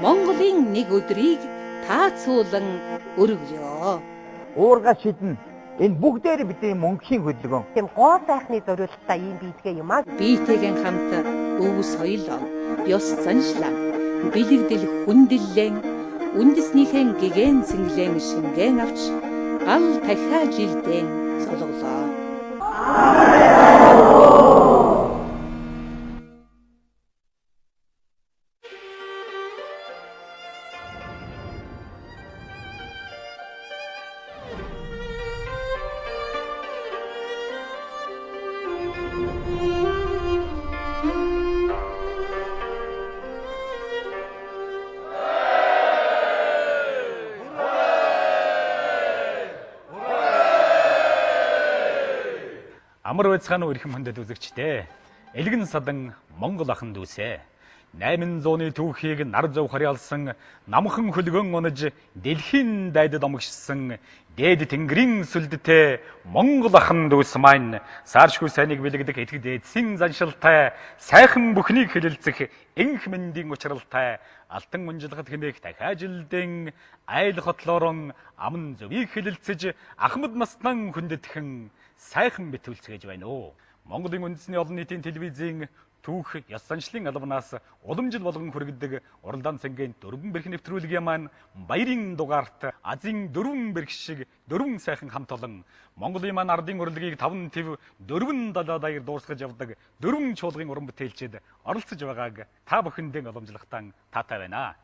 Монголын нэг өдрийг таацуулан өргөлөө. Уурга шидэн энэ бүгдээр бидний мөнхийн хөдөлгөөн. Тийм гоо сайхны зориулалтаа ийм биедгээ юм аа. Биетэйгэн хамт өв соёлоо, ёс заншлаа, бэлэгдэл хүндэллэн, үндэснийхэн гэгэн цэнгэлэн шингэн авч гал дахиа жилдэн цолголоо. Амар байцгаана уу эрхэм хүндэт үзэгчдээ. Элгэн садан Монгол ахын дүүсээ. 800-ны түүхийг нар зөв харьяалсан намхан хөлгөн унаж дэлхийн дайдад омогшсон дээд тэнгэрийн сүлдтэй Монгол ахын дүүс маань сааршгүй сайныг бэлэгдэх итгэд эцсийн заншилтай сайхан бүхнийг хэлэлцэх энх мэндийн учралтай алтан унжилгад хэмээх дахиад жилдэн айл хотлоорон аман зөвийг хэлэлцэж ахмад наснан хүндэтгэн сайхан битүүлцгээж байна уу. Монголын үндэсний олон нийтийн телевизийн түүх ёс заншлын албанаас уламжил болгон хүргэдэг уралдаан цэнгийн дөрвөн бэрх нэвтрүүлгийн маань баярын дугаарт Азийн дөрвөн бэрх шиг дөрвөн сайхан хамт олон Монголын маань ардын урлагийг таван төв дөрвөн далай даяар дуусгаж явдаг дөрвөн чуулгын уран бүтээлчид оролцож байгааг та бүхэндээ уламжлахтан таатай байна.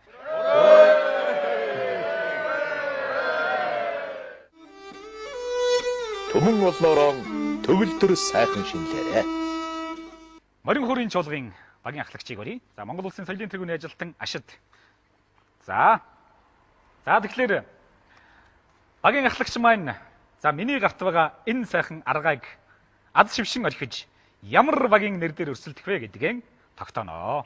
Түмэн олноороо төгөлдөр сайхан шинлээрэ. Морин хуурын чуулгын багийн ахлагчийг өрье. За Монгол Улсын соёлын тэргүүний ажилтан Ашид. За. За тэгэхээр багийн ахлагч маань за миний гарт байгаа энэ сайхан аргайг аз шившин орхиж ямар багийн нэр дээр өрсөлдөх вэ гэдгийг тогтооно.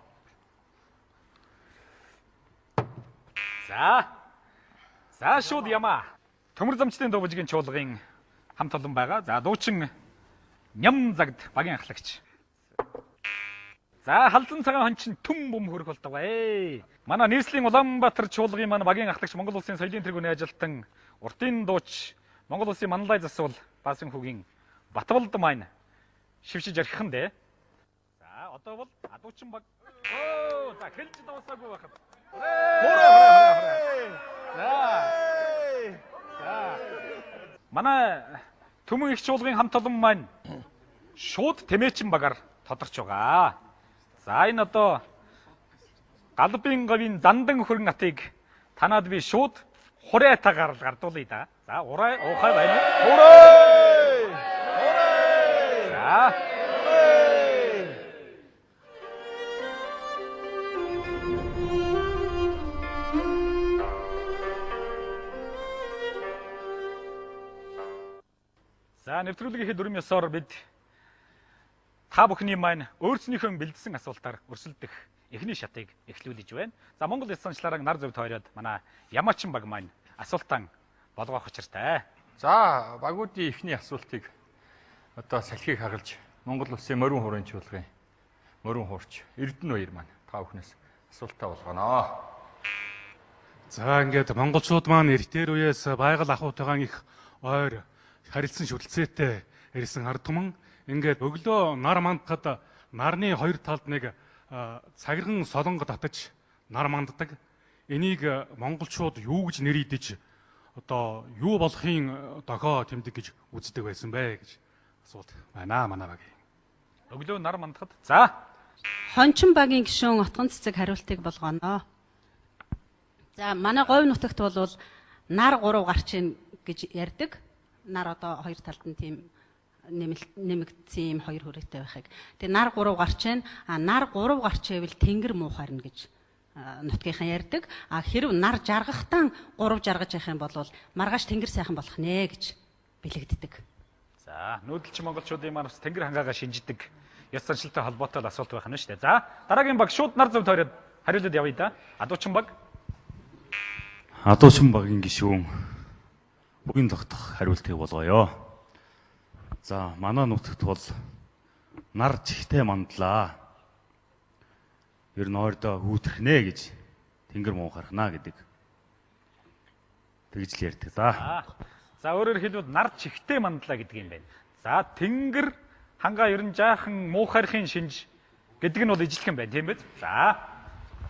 За. За шууд ямаа. Төмөр замчдын дуу бүжгийн чуулгын хамт олон байгаа. За дуучин Ням загд багийн ахлагч. За халзан цагаан хончин түм бум хөрөх болдог ээ. Манай нийслэлийн Улаанбаатар чуулгын маань багийн ахлагч Монгол Улсын соёлын тэргүүний ажилтан уртын дууч Монгол Улсын манлай засвал Баасан хүүгийн Батбалд маань шившиж орхих нь дээ. За одоо бол адуучин баг. Оо за хэлж дуусаагүй байхад. За. За. Манай Түмэн их чуулгын хамт олон маань шууд тэмээчин багаар тодорч байгаа. За энэ одоо галбын говийн зандан хөрөн атыг танад би шууд хураатаагаар л гардуулъя да. За урай уухай байна уу? Хурай! Хурай! За. За нэвтрүүлгийнхээ дүрм ёсоор бид та бүхний маань өөрснийхөө бэлдсэн асуултаар өрсөлдөх эхний шатыг эхлүүлж байна. За Монгол ёс заншлаараа нар зөв тойроод манай Ямаачин баг маань асуултаа болгоох учиртай. За багуудын эхний асуултыг одоо салхийг хагалж Монгол Улсын морин хуурын чуулгын морин хуурч Эрдэнэ баяр маань та бүхнээс асуултаа болгоно. За ингээд монголчууд маань эртээр үеэс байгаль ахуйтайгаан их ойр харилцан шүлцээтэй ирсэн ард түмэн ингээд өглөө нар мандахад нарны хоёр талд нэг цагирган солонго татаж нар манддаг. Энийг монголчууд юу гэж нэрийдэж одоо юу болохын дохоо тэмдэг гэж үздэг байсан бэ гэж асуулт байна манай багийн. Өглөө нар мандахад за Хончин багийн гишүүн Отгон цэцэг хариултыг болгоно. За манай говь нутагт бол нар 3 гарч ийн гэж ярьдаг. Нар одоо хоёр талд нь тийм нэмэгдсэн юм хоёр хүрээтэй байхыг. Тэгээ нар 3 гарч ийн, а нар 3 гарч ивэл тэнгэр муухайрна гэж нутгийнхан ярьдаг. А хэрв нар жаргахтан 3 жаргаж явах юм бол маргааш тэнгэр сайхан болох нэ гэж бэлэгддэг. За нүүдэлчин монголчуудын маань бас тэнгэр хангаагаа шинждэг ёс заншилтай холбоотой асуулт байх нь шүү дээ. За дараагийн баг шууд нар зөв тойроод хариулаад явъя да. Адуучин баг. Адуучин багийн гишүүн буян тогтох хариултыг болгоё. За манай нутагт бол нар чихтэй мандлаа. Ер нь ойрдоо хүүтрхнэ гэж тэнгэр муухархнаа гэдэг. Тэгж л ярьдаг. За. За өөрөөр хэлбэл нар чихтэй мандлаа гэдэг юм байна. За тэнгэр хангаа ер нь жаахан муухайрхын шинж гэдэг нь бол ижилхэн байна, тийм биз? За.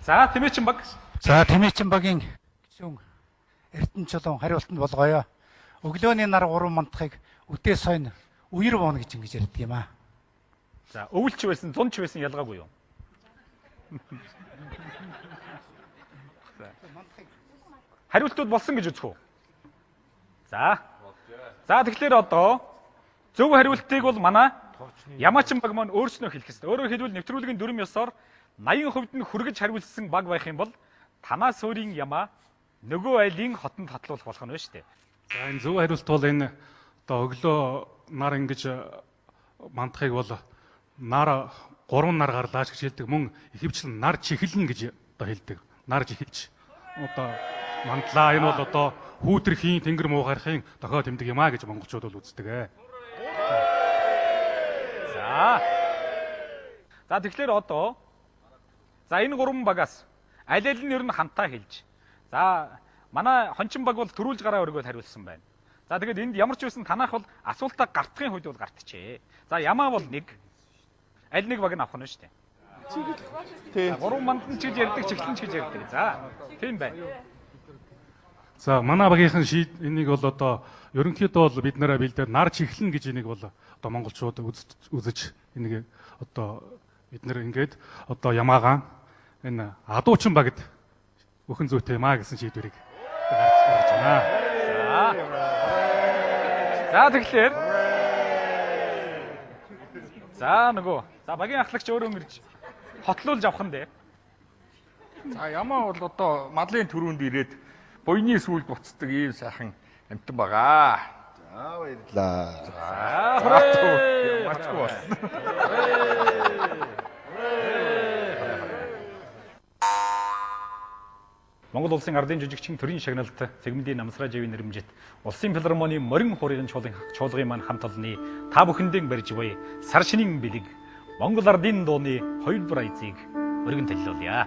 За Тэмээчин баг. За Тэмээчин багийн гишүүн Эрдэнэ Чулуун хариултанд болгоё. Өглөөний нар 3 мандахыг үдээ сойн үер бууна гэж ингэж ярьдаг юм аа. За өвөлч байсан, зунч байсан ялгаагүй юу? За. Хариултууд болсон гэж үзэх үү? За. За тэгэхээр одоо зөв хариултыг бол манай Ямаачин баг маань өөрснөө хэлэх ёстой. Өөрөөр хэлбэл нэвтрүүлгийн дүрм ёсоор 80% нь хүргэж хариулсан баг байх юм бол танаас өөрийн ямаа нөгөө айлын хотонд хатлуулах болох нь байна шүү дээ. За энэ зөв хариулт бол энэ одоо өглөө нар ингэж мандахыг бол нар 3 нар гарлаа гэж хэлдэг. Мөн ихэвчлэн нар чихэлнэ гэж одоо хэлдэг. Нар чихэлж одоо мандлаа. Энэ бол одоо хүүтрхийн тэнгэр муугарахын дохио тэмдэг юм а гэж монголчууд бол үздэг ээ. За. За тэгэхээр одоо за энэ гурван багаас аль аль нь ер нь хамтаа хэлж. За манай хончин баг бол төрүүлж гараа өргөөд хариулсан байна. За тэгээд энд ямар ч байсан танах бол асуултаа гартахын үед бол гартчихээ. За ямаа бол нэг аль нэг баг нь авах нь шүү дээ. Тий. Гурван мандан ч гэж ярьдаг, чиглэн ч гэж ярьдаг. За тийм байна. За манай багийнхан энийг бол одоо ерөнхийдөө бол бид нараа бэлдээд нар чихлэн гэж энийг бол одоо монголчууд үзэж энийг одоо бид нар ингээд одоо ямаагаан энэ адуучин багт өхөн зүйтэй юм а гэсэн шийдвэрийг гаргаж байна. За тэгэхээр за нөгөө за багийн ахлагч өөрөө ирж хотлуулж авах нь дээ. За ямаа бол одоо малын түрүүнд ирээд буйны сүүлд буцдаг ийм сайхан амтан байгаа. За баярлалаа. За ямарчгүй болсон. Монгол улсын ардын жижигчин төрийн шагналт цэгмэдийн Намсрааживын нэрмжит улсын филармоны морин хуурын чуулгын маань хамт олонны та бүхэндээ барьж буй сар шинийн бэлэг Монгол ардын дууны хоёулбар айцыг өргөн төлөөлье.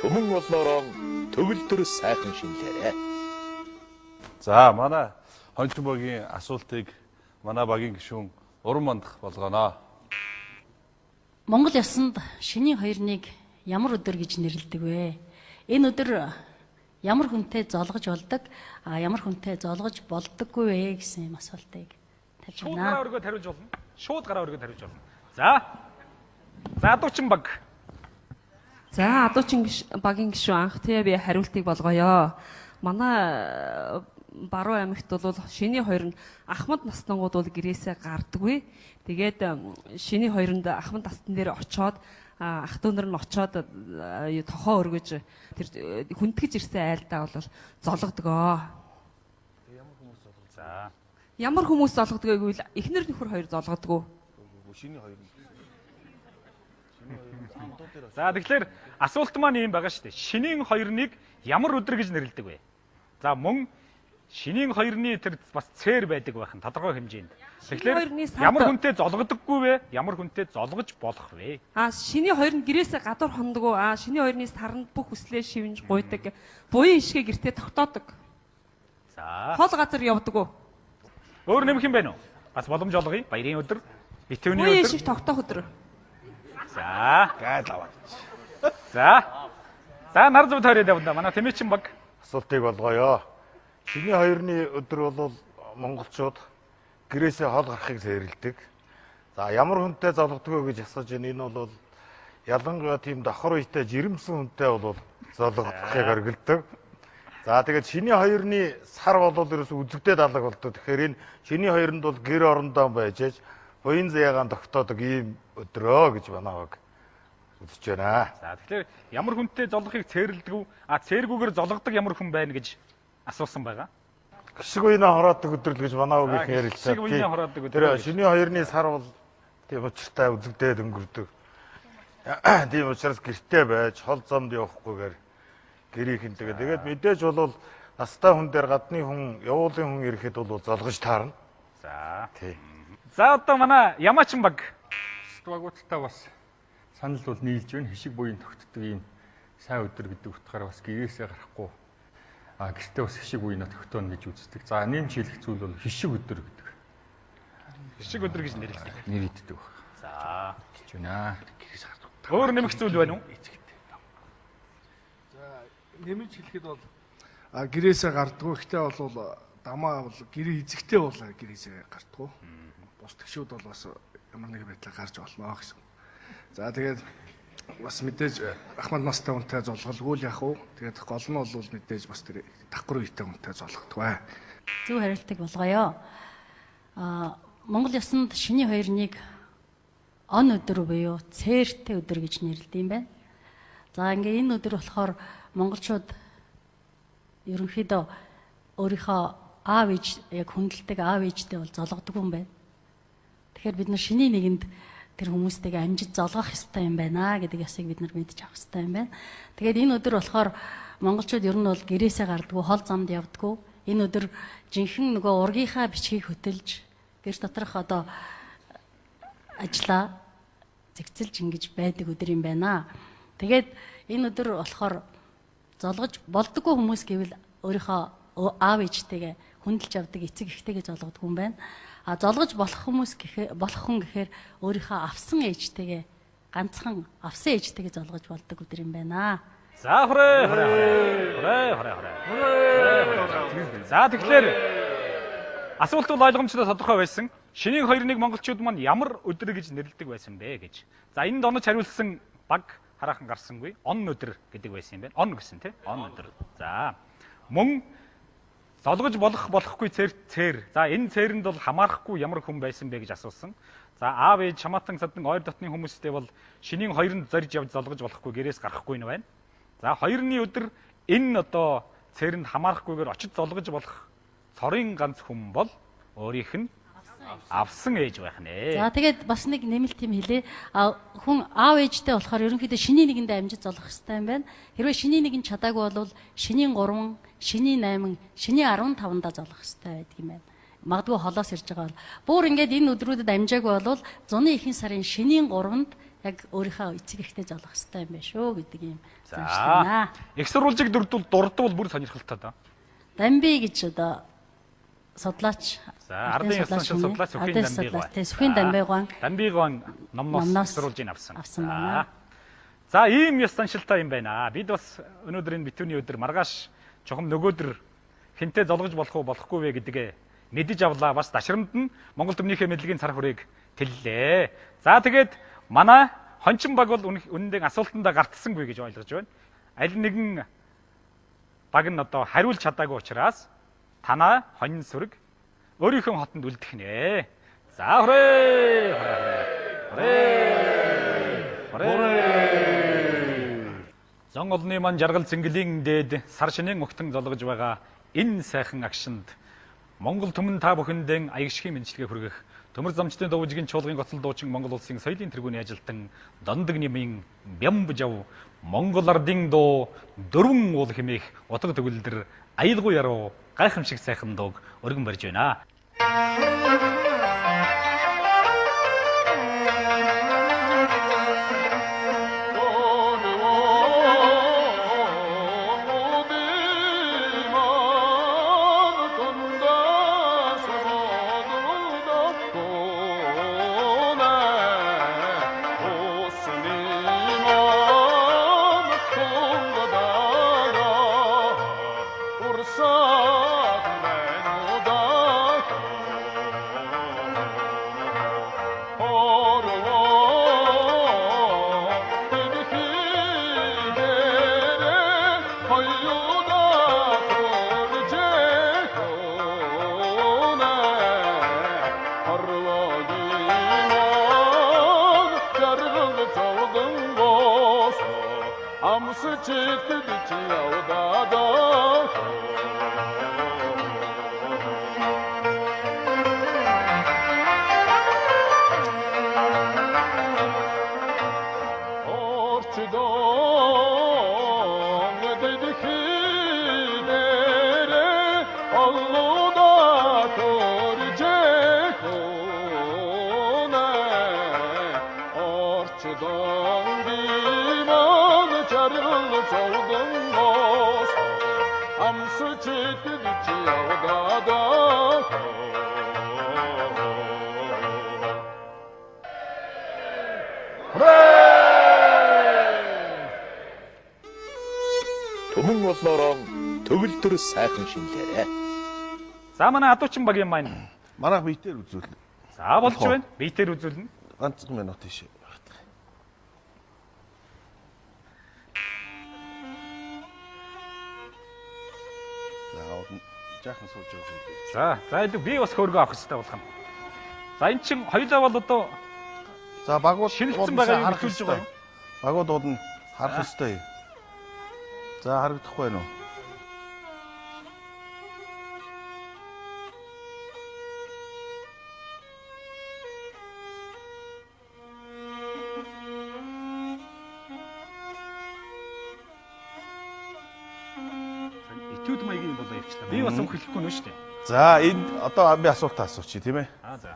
Түмэн олноороо төгөлдөр сайхан шинэлээрэй. За манай Хончин багийн асуултыг манай багийн гишүүн Уран мандах болгоно. Монгол ёсонд шинийн хоёрныг ямар өдөр гэж нэрлэдэг вэ? Энэ өдөр ямар хүнтэй золгож болдог, ямар хүнтэй золгож болдоггүй вэ гэсэн юм асуултыг тавьж байна. Шууд гараа өргөө хариулж болно. Шууд гараа өргөө хариулж болно. За. За Адуучин баг. За Адуучин багийн гишүүн анх тий би хариултыг болгоё. Манай Баруун аймагт бол шинийн хоёр нь ахмад наснангууд бол гэрээсээ гардаггүй. Тэгээд шинийн хоёронд ахмад настан дээр очоод ах дүү нар нь очоод тохоо өргөж тэр хүндгэж ирсэн айлдаа бол зологдгоо. Ямар хүмүүс зологдгоо? За. Ямар хүмүүс зологдгоо гэвэл эхнэр нөхөр хоёр зологдгоо. Шинийн хоёр нь. За тэгэхээр асуулт маань ийм байгаа шүү дээ. Шинийн хоёрныг ямар өдөр гэж нэрлэдэг вэ? За мөн шинийн хоёрны тэр бас цээр байдаг байх нь тодорхой хэмжээнд. Тэгэхээр ямар хүнтэй золгодоггүй вэ? Ямар хүнтэй золгож болох вэ? А шинийн хоёр нь гэрээсээ гадуур хондгоо. А шинийн хоёрны саранд бүх хүслээ шивнж гуйдаг. Буян ишгээ гэртээ тогтоодог. За. Хол газар явдаггүй. Өөр нэмэх юм байна уу? Бас боломж олгоё. Баярын өдөр, битүүний өдөр. Буян ишиг тогтоох өдөр. За. Гайл аваад. За. За нар зөв тойроод явна. Манай Тэмээчин баг асуултыг болгоё. Шинийн хоёрны өдөр бол монголчууд гэрээсээ хол гарахыг зэрэлдэг. За ямар хүнтэй золгодгоо гэж асууж байна. Энэ бол ялангуяа тийм давхар үетэй жирэмсэн хүнтэй бол золгодохыг оргилдог. За тэгээд шинийн хоёрны сар бол ерөөсө үзэгдээд алга болдог. Тэгэхээр энэ шинийн хоёронд бол гэр орондоо байж аж буян заяагаан тогтоодог ийм өдрөө гэж манай баг үзэж байна. За тэгэхээр ямар хүнтэй золгохыг цээрлдэг үү? А цээргүүгээр золгодог ямар хүн байна гэж асуусан байгаа. Гişиг үеийн хороодог өдөр л гэж манай үгийнх ярилцлаа. Гişиг үеийн хороодог өдөр. Тэр шинийн хоёрны сар бол тийм учиртай үзэгдээд өнгөрдөг. Тийм учраас гэртээ байж хол замд явахгүйгээр гэрийнхэн тэгээд мэдээж бол настай хүн дээр гадны хүн, явуулын хүн ирэхэд бол золгож таарна. За. Тий. За одоо манай Ямаачин баг багуудтай бас санал бол нийлж байна. Хишиг буян тогтдог ийм сайн өдөр гэдэг утгаараа бас гэрээсээ гарахгүй гэртээ бас хишиг буяна тогтооно гэж үздэг. За нэмж хэлэх зүйл бол хишиг өдөр гэдэг. Хишиг өдөр гэж нэрлэдэг. Нэрийддэг баг. За гэж байна. Өөр нэмэх зүйл байна уу? За нэмж хэлэхэд бол гэрээсээ гардггүй. Гэхдээ бол дамаа бол гэрээ эзэгтэй бол гэрээсээ гардггүй. Бус тэгшүүд бол бас ямар нэгэн байдлаар гарч болно гэсэн. За тэгээд бас мэдээж ахмад настай хүнтэй золголгүй л яах вэ? Тэгээд гол нь бол мэдээж бас тэр давхар үетэй хүнтэй золгодог бай. Зөв хариултыг болгоё. Монгол ёсонд шинийн хоёрныг он өдөр буюу цээртэй өдөр гэж нэрлэдэг юм байна. За ингээ энэ өдөр болохоор монголчууд ерөнхийдөө өөрийнхөө аав ээж яг хүндэлдэг аав ээжтэй бол золгодог юм байна. Тэгэхээр бид нар шинийн нэгэнд тэр хүмүүстэйгээ амжиж золгох ёстой юм байна гэдэг ёсыг бид нар мэдж авах ёстой юм байна. Тэгээд энэ өдөр болохоор монголчууд ер нь бол гэрээсээ гардаггүй, хол замд явдаггүй. Энэ өдөр жинхэнэ нөгөө ургийнхаа бичгийг хөтөлж гэр доторх одоо ажлаа зэгцэлж ингэж байдаг өдөр юм байна. Тэгээд энэ өдөр болохоор золгож болдоггүй хүмүүс гэвэл өөрийнхөө аав ээжтэйгээ хүндэлж авдаг эцэг эхтэйгээ золгодог юм байна. А золгож болох хүмүүс гэхээр болох хүн гэхээр өөрийнхөө авсан ээжтэйгээ ганцхан авсан ээжтэйгээ золгож болдог өдөр юм байна. За хүрээ хүрээ хүрээ хүрээ хүрээ. За тэгэхээр асуулт бол ойлгомжтой тодорхой байсан. Шинийн хоёрныг монголчууд маань ямар өдөр гэж нэрлэдэг байсан бэ гэж. За энд онож хариулсан баг хараахан гарсангүй. Он өдөр гэдэг байсан юм байна. Он гэсэн тий. Он өдөр. За мөн золгож болох болохгүй цээр цээр. За энэ цээрэнд бол хамаарахгүй ямар хүн байсан бэ гэж асуусан. За аав ээж шамаатан садан ойр дотны хүмүүстэй бол шинийн хоёронд зорж явж золгож болохгүй гэрээс гарахгүй нь байна. За хоёрны өдөр энэ одоо цээрэнд хамаарахгүйгээр очиж золгож болох цорын ганц хүн бол өөрийнх нь авсан ээж байх нэ. За тэгээд бас нэг нэмэлт юм хэлье. Хүн аав ээжтэй болохоор ерөнхийдөө шинийн нэгэндээ амжиж золгох хэрэгтэй юм байна. Хэрвээ шинийн нэг нь чадаагүй бол шинийн 3, шинийн 8, шинийн 15-ндаа золгох хэрэгтэй байдаг юм байна. Магадгүй холоос ирж байгаа бол бүр ингээд энэ өдрүүдэд амжаагүй бол зуны ихэнх сарын шинийн 3-нд Яг өөрийнхөө эцэг эхтэй золгох хэрэгтэй юм байна шүү гэдэг юм заншлаа. Их сурвалжийг дурдвал бүр сонирхолтой доо. Дамби гэж одоо судлаач. За, ардын ёс заншил судлаач Сүхийн Дамбигуан. Тэ, Сүхийн Дамбигуан. Дамбигуан номноос сурвалжийг авсан. Авсан байна. За, ийм ёс заншилтай юм байна. Бид бас өнөөдөр энэ битүүний өдөр маргааш чухам нөгөөдөр хинтээ золгож болох уу болохгүй вэ гэдгээ мэдэж авлаа. Бас дашрамд нь Монгол түмнийхээ мэдлэгийн цар хүрээг тэллээ. За, тэгээд манай Хончин баг бол үнэндээ асуултандаа гартсангүй гэж ойлгож байна. Аль нэгэн баг нь одоо хариулж чадаагүй учраас танаа хонин сүрэг өөрийнхөө хотонд үлдэх нэ. За, хүрээ. Хүрээ. Хүрээ. Зон олны маань жаргал цэнгэлийн дээд сар шинийн огтон золгож байгаа энэ сайхан агшинд Монгол түмэн та бүхэндээ аягшгийн мэндчилгээ хүргэх Төмөр замчдын дуужгийн чуулгын гоцол дуучин Монгол улсын соёлын тэргүүний ажилтан Дондог нэмийн Бямбжав Монгол ардын дуу дөрвөн уул хэмээх утга төгөлдөр аялгау яруу гайхамшиг сайхан дууг өргөн барьж байна. Түмэн олноороо төгөлдөр сайхан шинлээрэ. За, манай адуучин багийн маань манай биетээр үзүүлнэ. За, болж байна. Биетээр үзүүлнэ. Ганцхан минут тийш. За, жаахан сууж байгаа. За, за илүү би бас хөөргөө авах хэрэгтэй болох юм. За, эн чин хоёулаа бол одоо за багууд шинэлсэн байгаа юм хэвлүүлж байгаа юм. Багууд уул нь харах хэрэгтэй. За, харагдахгүй байна уу? Этюд маягийн болоо явчлаа. Би бас хэлэхгүй нэ шүү дээ. За, энэ одоо би асуулт асуучих тийм ээ. Аа, за.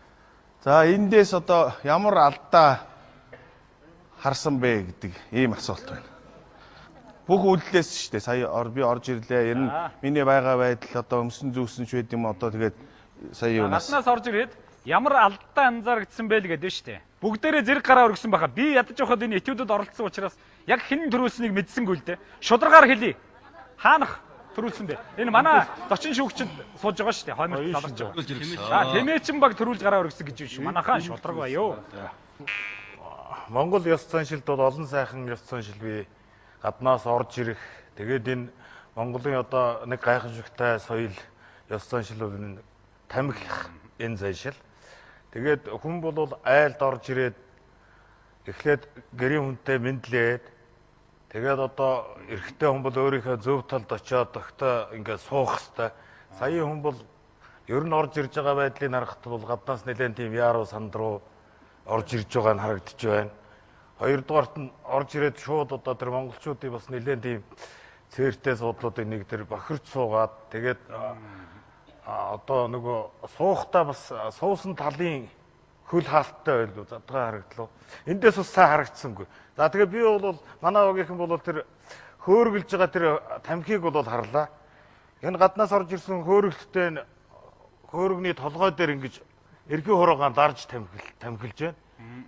За, эндээс одоо ямар алдаа харсан бэ гэдэг ийм асуулт байна. Бүх үйлдэлээс шүү дээ. Сая би орж ирлээ. Ер нь миний байгаа байдал одоо өмсөн зүүсэн ч байд юм одоо тэгээд сая юунаас. Гаднаас орж ирээд ямар алдаа анзаарагдсан бэ л гэдэг шүү дээ. Бүгдээрээ зэрэг гараа өргөсөн баха. Би ядаж явахад энэ этюдэд оролцсон учраас яг хэн төрүүлснийг мэдсэнгүй л дээ. Шударгаар хэлье. Хаанах төрүүлсэн бэ? Энэ манай зочин шүүгчэнд сууж байгаа шүү дээ. Хойморт залгаж байгаа. За, тэмээчин баг төрүүлж гараа өргөсөн гэж шүү. Манайхаа шударга ба юу. Монгол ёс заншилд бол олон сайхан ёс заншил бий. Гаднаас орж ирэх. Тэгээд энэ Монголын одоо нэг гайхамшигтай соёл ёс заншил бол энэ тамхи энэ заншил. Тэгээд хүн бол айлд орж ирээд эхлээд гэрийн хүнтэй мэдлээд тэгээд одоо эрэгтэй хүн бол өөрийнхөө зөв талд очиод огтой ингээд суух хэвээр. Саяын хүн бол ер нь орж ирж байгаа байдлыг харахад бол гаднаас нэлээд тийм яаруу сандруу орж ирж байгаа нь харагдаж байна. Хоёрдугаарт нь орж ирээд шууд одоо тэр монголчуудын бас нэлээд тийм цээртэй суудлуудын нэг тэр бохирч суугаад тэгээд одоо нөгөө суухтаа бас суусан талын Хөл хаалттай байлуу, задгаа харагдлаа. Эндээс бас сайн харагдсангүй. За тэгээ би бол манай багийнхан бол тэр хөөргөлж байгаа тэр тамхиг бол харлаа. Энэ гаднаас орж ирсэн хөөргөлттэй хөөргөний толгой дээр ингэж эрхий хуруугаан дарж тамхилж байна.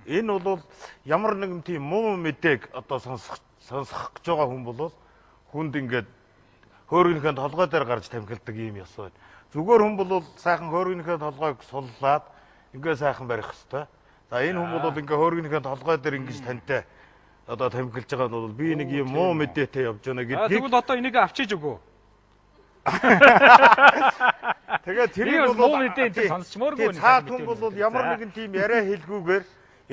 Энэ бол ямар нэгэн тийм муу мэдээг одоо сонсох гэж байгаа хүн бол хүнд ингээд хөөргөнийхөө толгой дээр гарч тамхилдаг ийм ёс байна. Зүгээр хүн бол сайхан хөөргөнийхөө толгойг суллаад ингээ сайхан барих хэвээр. За энэ хүн бол ингээ хөөргөнийхөө толгой дээр ингэж тантай одоо тамхилж байгаа нь бол би нэг юм муу мэдээтэй явж байна гэдгийг. Тэгвэл одоо энийг авчиж өгөө. Тэгээд тэрийг бол муу мэдээ энэ сонсчмооргүй. Цаад хүн бол ямар нэгэн тийм яриа хэлгүүгээр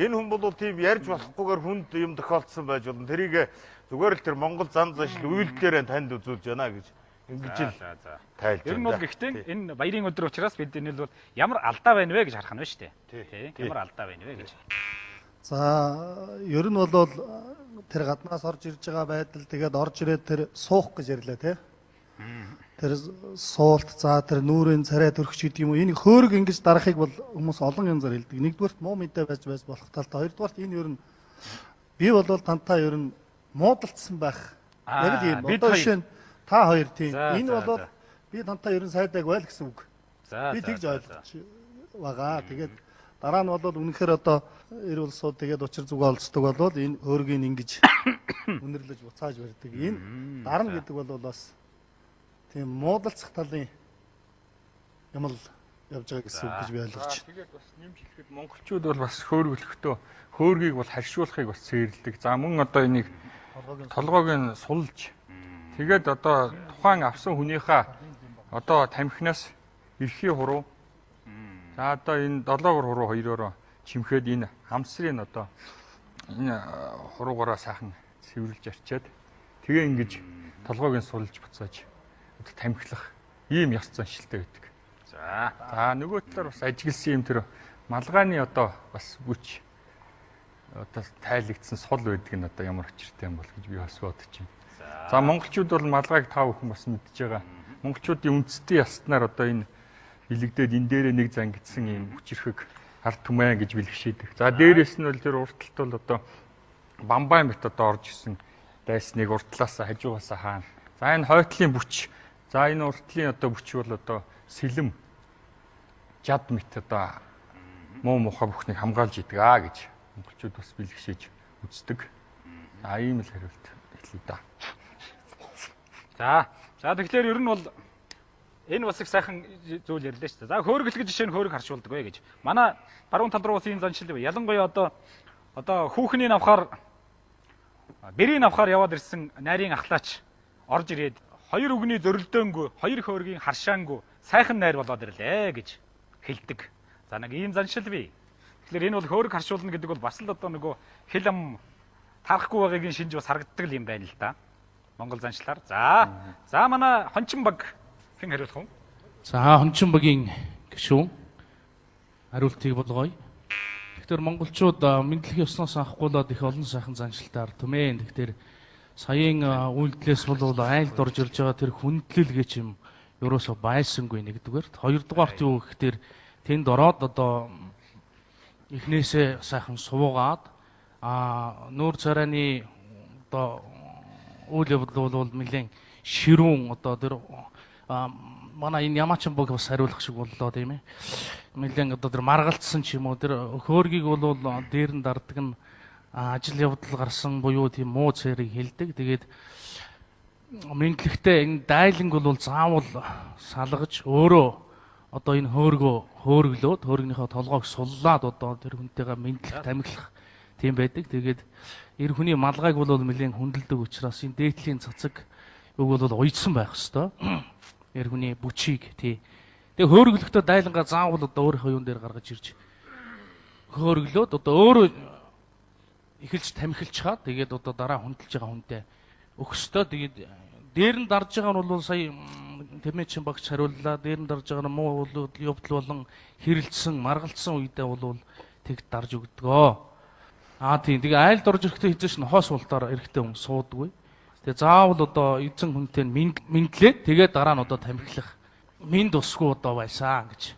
энэ хүн бол тийм ярьж болохгүйгээр хүнд юм тохиолдсон байж болно. Тэрийг зүгээр л тэр Монгол зан заншил үйлдэлээр танд үзүүлж байна гэж ингэж л тайлж байна. Ер нь бол гэхдээ энэ баярын өдөр учраас бид энэ бол ямар алдаа байна вэ гэж харах нь байна шүү дээ. Тий. Ямар алдаа байна вэ гэж. За ер нь бол тэр гаднаас орж ирж байгаа байдал тэгээд орж ирээд тэр суух гэж ярьлаа тий. Тэр суулт за тэр нүүрийн царай төрөгч гэдэг юм уу энэ хөөрг ингэж дарахыг бол хүмүүс олон янзаар хэлдэг. Нэгдүгээрт муу мэдээ байж болох талтай, хоёрдугаарт энэ ер нь би бол тантай ер нь муудалцсан байх. Яг л юм. Одоо жишээ нь та хоёр тийм. Энэ бол би тантай ер нь сайдаг байл гэсэн үг. Би тэгж ойлгож байгаа. Тэгээд дараа нь бол үнэхээр одоо эр улсууд тэгээд учир зүг олцдог бол энэ хөөргийг ингэж үнэрлэж буцааж барьдаг. Энэ дарна гэдэг бол бас тийм муудалцах талын юм л явж байгаа гэсэн үг гэж би ойлгож байна. Тэгээд бас нэмж хэлэхэд монголчууд бол бас хөөргөлөхдөө хөөргийг бол харшуулахыг бас цээрлдэг. За мөн одоо энийг толгойг нь сулж тэгээд одоо тухайн авсан хүнийхээ одоо тамхинаас эрхий хуруу за одоо энэ долоогор хуруу хоёроороо чимхэд энэ хамсрын одоо энэ хуруугаараа сайхан цэвэрлж арчаад тэгээ ингэж толгойг нь сулж буцааж тамхилах ийм ёс заншилтай байдаг. За. За нөгөө талаар бас ажигласан юм тэр малгайны одоо бас бүч одоо тайлагдсан сул байдаг нь одоо ямар учиртай юм бол гэж би бас бодож байна. За монголчууд бол малгайг та бүхэн бас мэдж байгаа. Монголчуудын үндэстэн яснаар одоо энэ бэлэгдээд энэ дээрээ нэг зангидсан ийм хүчирхэг ард түмэн гэж бэлгшээдэг. За дээрээс нь бол тэр урталт бол одоо Бамбай мэт одоо орж исэн дайсныг уртлаасаа хажуугаасаа хаана. За энэ хойтлын бүч. За энэ уртлын одоо бүч бол одоо сэлэм жад мэт одоо муу мухай бүхнийг хамгаалж идэг аа гэж монголчууд бас бэлгшээж үздэг. За ийм л хариулт хэлье да. За. За тэгэхээр ер нь бол энэ бас их сайхан зүйл ярьлаа шүү дээ. За хөөргөл гэж жишээ нь хөөрг харшуулдаг вэ гэж. Манай баруун тал руу бас ийм заншил ялангуяа одоо хүүхний навхаар бэрийн навхаар яваад ирсэн найрын ахлаач орж ирээд хоёр үгний зөрөлдөөнгүй, хоёр хөөргийн харшаангүй сайхан найр болоод ирлээ гэж хэлдэг. За нэг ийм заншил бий. Тэгэхээр энэ бол хөөрг харшуулна гэдэг бол бас л одоо нөгөө хэл ам тарахгүй байгаагийн шинж бас харагддаг юм байна л да. Монгол заншлаар. За. За манай Хончин баг хэн хариулах вэ? За Хончин багийн гишүүн хариултыг болгоё. Тэгэхээр монголчууд мэдлэгийн ёсноос авахгүйлээд их олон сайхан заншилтай ард түмэн. Тэгэхээр саяын үйлдэлээс бол айлд орж ирж байгаа тэр хүндлэл гэж юм ерөөсөө байсангүй нэгдүгээрт. Хоёрдугаарт юу гэхээр тэнд ороод одоо эхнээсээ сайхан сувуугаад нүүр царайны одоо үйл явдал бол нэлээд ширүүн одоо тэр манай энэ Ямаачин баг бас хариулах шиг боллоо тийм ээ. Нэлээд одоо тэр маргалдсан ч юм уу тэр хөөргийг бол дээр нь дарддаг нь ажил явдал гарсан буюу тийм муу цэрийг хэлдэг. Тэгээд мэдлэгтэй энэ дайланг бол заавал салгаж өөрөө одоо энэ хөөргөө хөөрглөөд хөөргнийхөө толгойг суллаад одоо тэр хүнтэйгээ мэдлэг тамхилах тийм байдаг. Тэгээд эр хүний малгайг бол нэлээд хүндэлдэг учраас энэ дээдлийн цацаг юг бол уйдсан байх хэвээр. Эр хүний бүчийг тий. Тэгээ хөөргөлөхдөө дайлангаа заавал одоо өөрийнхөө юун дээр гаргаж ирж хөөрглөөд одоо өөрөө эхэлж тамхилчхаад тэгээд одоо дараа хүндэлж байгаа хүнтэй өгөх ёстой. Тэгээд дээр нь дарж байгаа нь бол сая Тэмээчин багч хариуллаа. Дээр нь дарж байгаа нь муу явдал болон хэрэлдсэн, маргалдсан үедээ бол тэг дарж өгдөгөө. Аа тийм. Тэгээ айлд орж ирэхдээ хэзээ ч нохоо суултаар эрэхтэй хүн суудаггүй. Тэгээ заавал одоо эзэн хүнтэй нь мэндлээд тэгээ дараа нь одоо тамхилах мэд усгүй одоо байсан гэж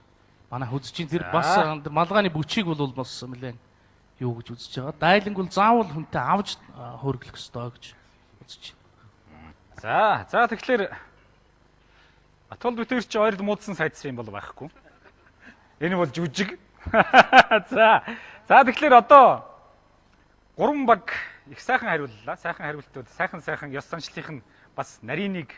Манай үзэж чинь тэр бас малгааны бүчийг бол бас нэлээд юу гэж үзэж байгаа. Дайланг бол заавал хүнтэй авч хөөргөлөх ёстой гэж үзэж байна. За тэгэхээр Батул битэр чи ойрд муудсан сайдсан юм бол байхгүй. Энэ бол жүжиг. За тэгэхээр одоо гурван баг их сайхан хариуллаа. Сайхан хариултууд, сайхан ёс заншлынх нь бас нарийныг,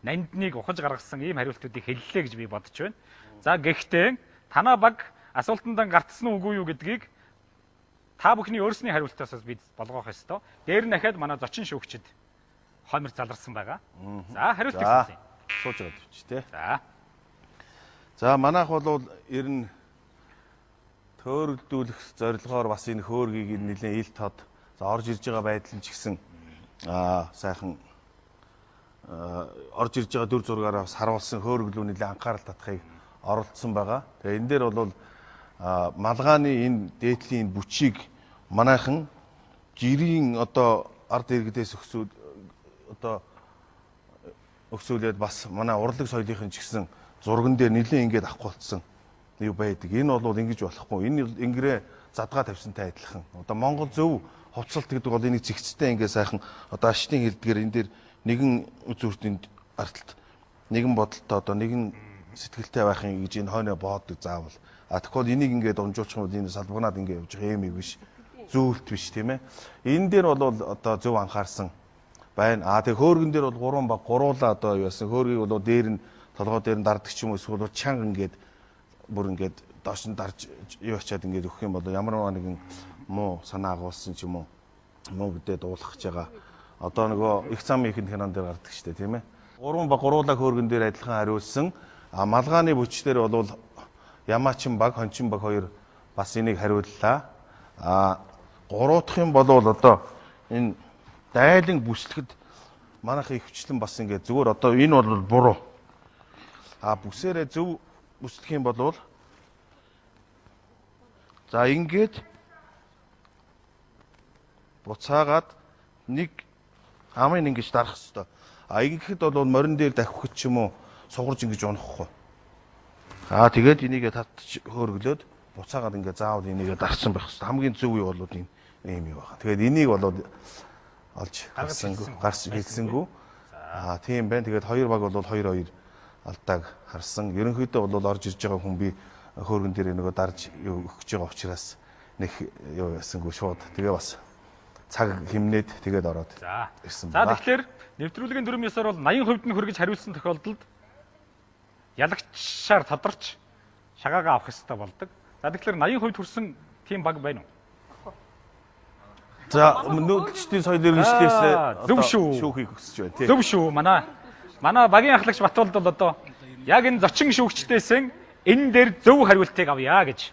нандиныг ухаж гаргасан ийм хариултуудыг хэллээ гэж би бодож байна. За гэхдээ танаа баг асуултандан гартсан уу үгүй юу гэдгийг та бүхний өөрсний хариултаас бид болгоох ёстой. Дээр нь дахиад манай зочин шүүгчид хоймор заларсан байгаа. За хариултыг сонсъё. Сууж байгаа төвч тий. За. За манайх бол ер нь төөрөгдүүлэх зорилгоор бас энэ хөөргийг нэлээд ил тод за орж ирж байгаа байдал нь ч гэсэн сайхан орж ирж байгаа дүр зургаараа бас харуулсан хөөрөглөө нэлээд анхаарал татахыг оролцсон байгаа. Тэгээ энэ дээр бол малгааны энэ дээдлийн бүчийг манайхан жирийн одоо ард иргэдээс өгсүүд одоо өгсөөлээд бас манай урлаг соёлынх нь ч гэсэн зурган дээр нэлээд ингээд авахгүй болцсон юу байдаг. Энэ бол ингэж болохгүй. Энэ ингэрээ задгаа тавьсантай адилхан. Одоо Монгол зөв хувцалт гэдэг бол энийг зэгцтэй ингээд сайхан одоо ашны хэлдгээр энэ дээр нэгэн үзүүртөнд арталт нэгэн бодолтой одоо нэгэн сэтгэлтэй байх юм гэж энэ хойноо бооддог заавал. А тэгэхгүй энийг ингээд унжуулчих юм бол энэ салбагнаад ингээд явж байгаа юм биш. Зөөлт биш тийм ээ. Энэ дээр бол одоо зөв анхаарсан байна. А тэг хөөргөн дээр бол гурван баг гуруулаа одоо юу яасан хөөргийг бол дээр нь толгой дээр нь дардаг ч юм уу эсвэл чанга ингээд бүр ингээд доош нь дарж юу ачаад ингээд өгөх юм бол ямар нэгэн муу санаа агуулсан ч юм уу муу гэдээ дуулах гэж байгаа. Одоо нөгөө их замын ихэнд кинон дээр гардаг шүү дээ тийм ээ. Гурван баг гуруулаа хөөргөн дээр адилхан хариулсан. А малгааны бүч дээр бол Ямаачин баг, Хончин баг хоёр бас энийг хариуллаа. А гурав дахь юм бол одоо энэ дайлан бүслэхэд манайх ихвчлэн бас ингээд зүгээр одоо энэ бол буруу. А бүсээрээ зөв бүслэх юм бол за ингээд буцаагаад нэг амын ингэж дарах хэвээр. А ингэхэд бол морин дээр давхих ч юм уу сугарж ингэж унахгүй. Аа тэгээд энийгээ татчих хөөргөлөөд буцаагаад ингээ заавал энийгээ дарсан байх хэвээр. Хамгийн зөв юу бол энэ ийм юу байгаа. Тэгээд энийг бол олж гарсангүй, гарч хэлсэнгүү. Аа тийм байна. Тэгээд хоёр баг бол 2-2 алдааг харсан. Ерөнхийдөө бол орж ирж байгаа хүн би хөөргөн дээр нөгөө дарж өгч байгаа учраас нэг юу ясангүй шууд. Тэгээ бас цаг хэмнээд тэгээд ороод ирсэн байна. За тэгэхээр нэвтрүүлгийн дүрм ёсоор бол 80% нь хөргөж хариулсан тохиолдолд ялагчшаар тодорч шагаагаа авах ёстой болдог. За тэгэхээр 80% хүрсэн тийм баг байна уу? За нүүдэлчдийн соёл иргэншлээс зөв шүү. Шүүхийг хүсэж байна тий. Зөв шүү. Манай багийн ахлагч Батулд бол одоо яг энэ зочин шүүгчдээсэн энэ дээр зөв хариултыг авъя гэж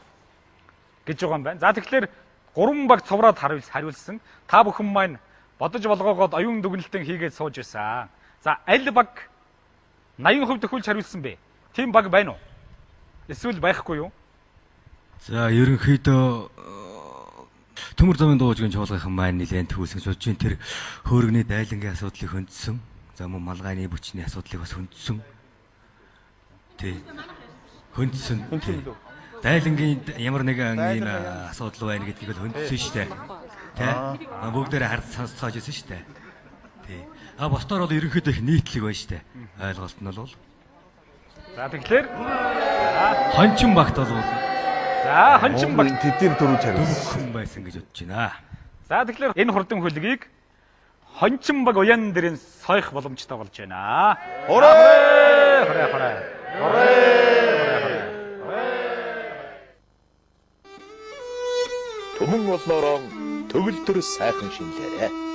байгаа юм байна. За тэгэхээр гурван баг цувраад хариулсан. Та бүхэн маань бодож болгоогоод оюун дүгнэлтэн хийгээд сууж байсан. За аль баг 80% төхүүлж хариулсан бэ? Тийм баг байна уу? Эсвэл байхгүй юу? За ерөнхийдөө Төмөр замын дуужгийн чуулгынхан маань нэлээд төвлсөн суджин тэр хөөргөний дайлангийн асуудлыг хөндсөн. За мөн малгайны бүчний асуудлыг бас хөндсөн. Тий. Хөндсөн. Дайлангийн ямар нэгэн ийм асуудал байна гэдгийг л хөндсөн шүү дээ. Тэ? Бүгдээрээ хард сонсцоож байсан шүү дээ. Тий. А бусдаар бол ерөнхийдөө их нийтлэг байна шүү дээ. Ойлголт нь бол. За тэгэхээр Хончин багт бол за Хончин багт тэдгээр дөрвж хариулсан хүн байсан гэж бодож байна. За тэгэхээр энэ хурдан хөлгийг Хончин баг уян дэрэн сойх боломжтой болж байна. Хурээ! Хурээ хурээ. Хурээ! Түмэн олноороо төгөлдөр сайхан шинлээрэ.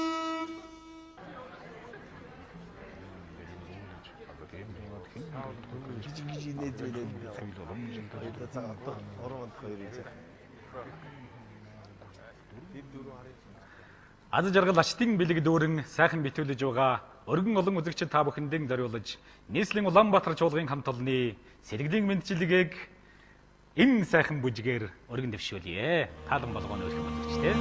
Аз жаргал ачтын бэлэг дүүрэн сайхан битүүлж байгаа өргөн олон үзэгчид та бүхэндээ зориулж нийслэлийн Улаанбаатар чуулгын хамт олонны сэргэлийн мэндчилгээг энэ сайхан бүжгээр өргөн дэвшүүлье. Таалан болгооны өргөн үзэгч тээ.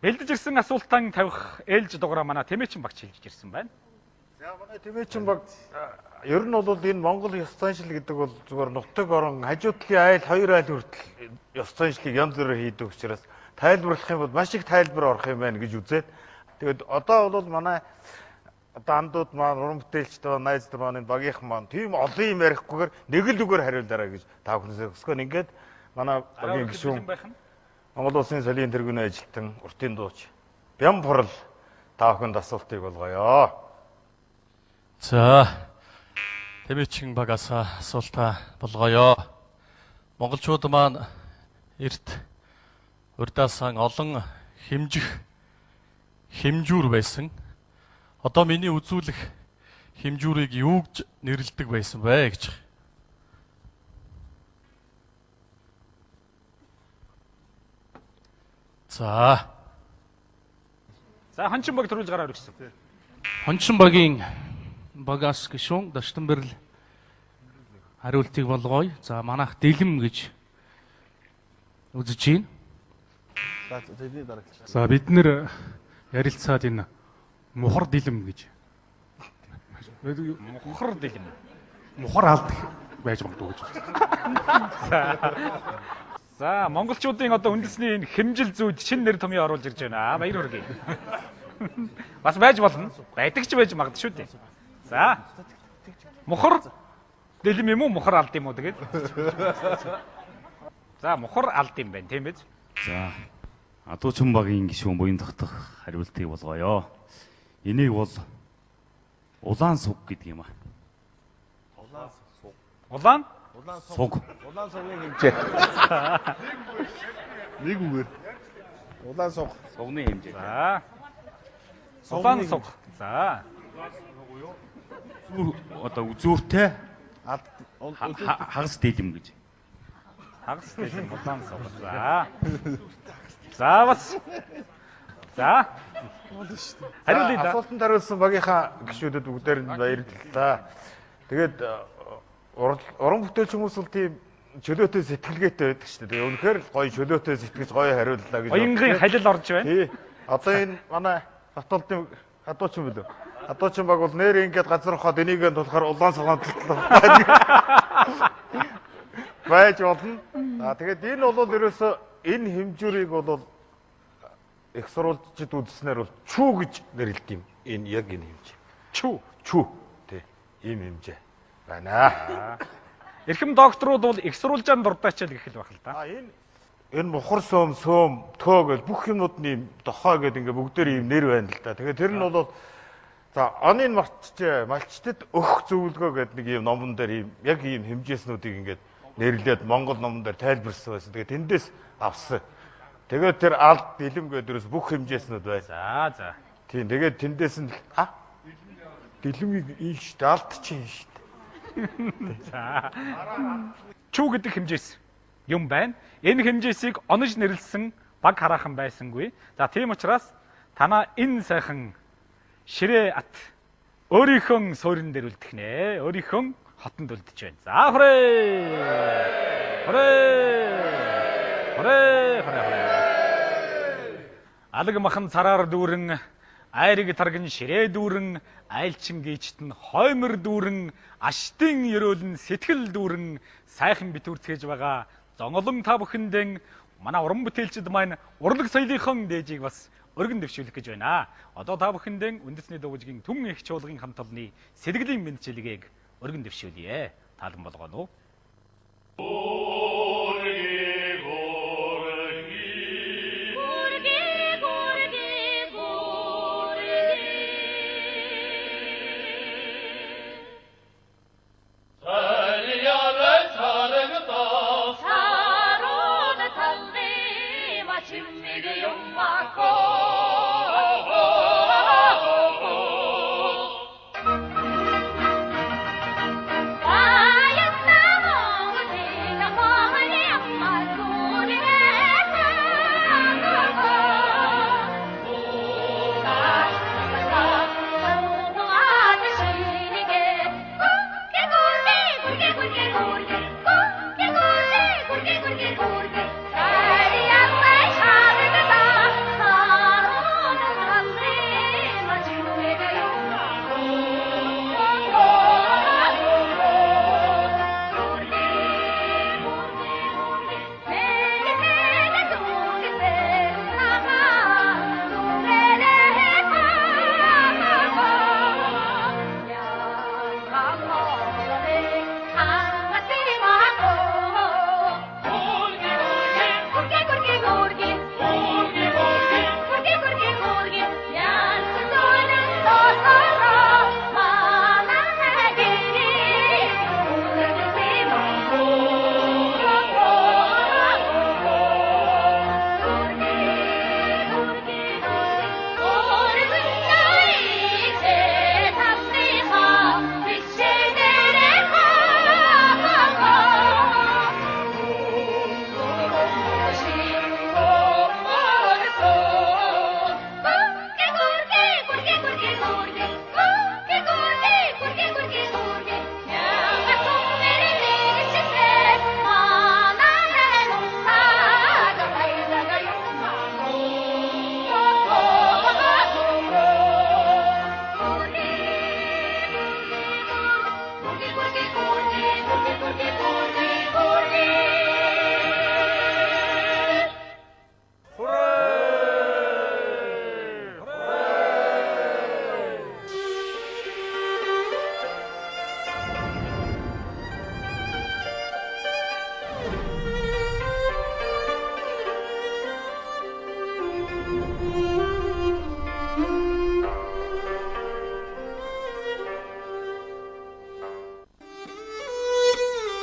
Бэлдэж ирсэн асуултан тавих ээлж дугаараа манай Тэмээчин багч хэлж ирсэн байна. За манай Тэмээчин баг ер нь бол энэ Монгол ёс заншил гэдэг бол зүгээр нутаг орон хажуу талын айл хоёр айл хүртэл ёс заншлыг янз бүрээр хийдэг учраас тайлбарлах юм бол маш их тайлбар орох юм байна гэж үзээд тэгээд одоо бол манай одоо андууд маань уран бүтээлчд маань найз нар маань багийнхан маань тийм олон юм ярихгүйгээр нэг л үгээр хариулаарай гэж та бүхнээс өсгөн ингээд манай багийн гишүүн Монгол Улсын солийн тэргүүний ажилтан уртын дууч Бям Пурал та бүхэнд асуултыг болгоё. За Тэмээчин багаас асуултаа болгоё. Монголчууд маань эрт урьдаасан олон хэмжих хэмжүүр байсан. Одоо миний үзүүлэх хэмжүүрийг юу гэж нэрлэдэг байсан бэ гэж. За. За Хончин баг төрүүлж гараа өргөсөн. Хончин багийн багаас гишүүн Даштанбэрл хариултыг болгоё. За манайх дэлэм гэж үзэж байна. За тэдний дарааглаж. За бид нэр ярилцаад энэ мухар дэлэм гэж. Мухар дэлэм. Мухар алд байж магадгүй гэж. За монголчуудын одоо үндэсний энэ хэмжил зүйд шинэ нэр томьёо оруулж ирж байна. Баяр хүргэе. Бас байж болно. Байдаг ч байж магадгүй шүү дээ. За. Мухар дэлэм юм уу? Мухар алд юм уу тэгээд? За мухар алд юм байна тийм биз? За. Адуучин багийн гишүүн буян тогтох хариултыг болгоё. Энийг бол улаан суг гэдэг юм аа. Улаан суг. Улаан суг. Улаан сугийн хэмжээ. Нэг үгээр. Улаан суг. Сугны хэмжээ. За. Улаан суг. За. Зүр одоо үзүүртэй хагас дэлэм гэж. Хагас дэлэм улаан суг. За. За бас. За. Хариулъя да. Асуултанд хариулсан багийнхаа гишүүдэд бүгдээр нь баярлалаа. Тэгээд уран бүтээлч хүмүүс бол тийм чөлөөтэй сэтгэлгээтэй байдаг шүү дээ. Тэгээ үнэхээр л гоё чөлөөтэй сэтгэж гоё хариуллаа гэж. Оёнгийн халил орж байна. Тий. Одоо энэ манай Батолдын Адуучин билүү? Адуучин баг бол нэр ингээд газар ухаад энийг нь тулахаар улаан цагаан талтай байж болно. За тэгээд энэ бол ерөөсөө энэ хэмжүүрийг бол их сурвалжид үзснээр бол чүү гэж нэрлэдэг юм. Энэ яг энэ хэмжээ. Чүү, чүү тий. Ийм хэмжээ байна. Эрхэм докторууд бол их сурвалжаар дурдаач л гэх л байх л да. А энэ мухар сөөм, сөөм, төө гэж бүх юмнууд нь ийм дохой гэдэг ингээ бүгдээр ийм нэр байна л да. Тэгээд тэр нь бол за оныг мартчихэ, малчтад өгөх зөвлөгөө гэдэг нэг ийм номон дээр ийм яг ийм хэмжээснүүдийг ингээд нэрлээд Монгол номон дээр тайлбарсан байсан. Тэгээд тэндээс авсан. Тэгээд тэр алд дэлэм гэдэг ерөөс бүх хэмжээснүүд байна. За за. Тийм тэгээд тэндээс нь дэлэмийг ийн шүү дээ, алд чинь шүү дээ. За. Чүү гэдэг хэмжээс юм байна. Энэ хэмжээсийг онож нэрлсэн баг хараахан байсангүй. За тийм учраас танаа энэ сайхан ширээ ат өөрийнхөө суурин дээр үлдэх нэ. Өөрийнхөө хотонд үлдэж байна. За хүрээ. Хүрээ. Хүрээ, хүрээ, хүрээ. Алаг махан цараар дүүрэн, айрыг тарган ширээ дүүрэн, айлчин гийчт нь хоймор дүүрэн, аштын ерөөл нь сэтгэл дүүрэн сайхан битүүрцгээж байгаа зонголон та бүхэндээ манай уран бүтээлчид маань урлаг соёлынхон дээжийг бас өргөн дэвшүүлэх гэж байна. Одоо та бүхэндээ үндэсний дуугжгийн түн их чуулгын хамт олонны сэтгэлийн мэндчилгээг өргөн дэвшүүлье. Таалан болгоно уу?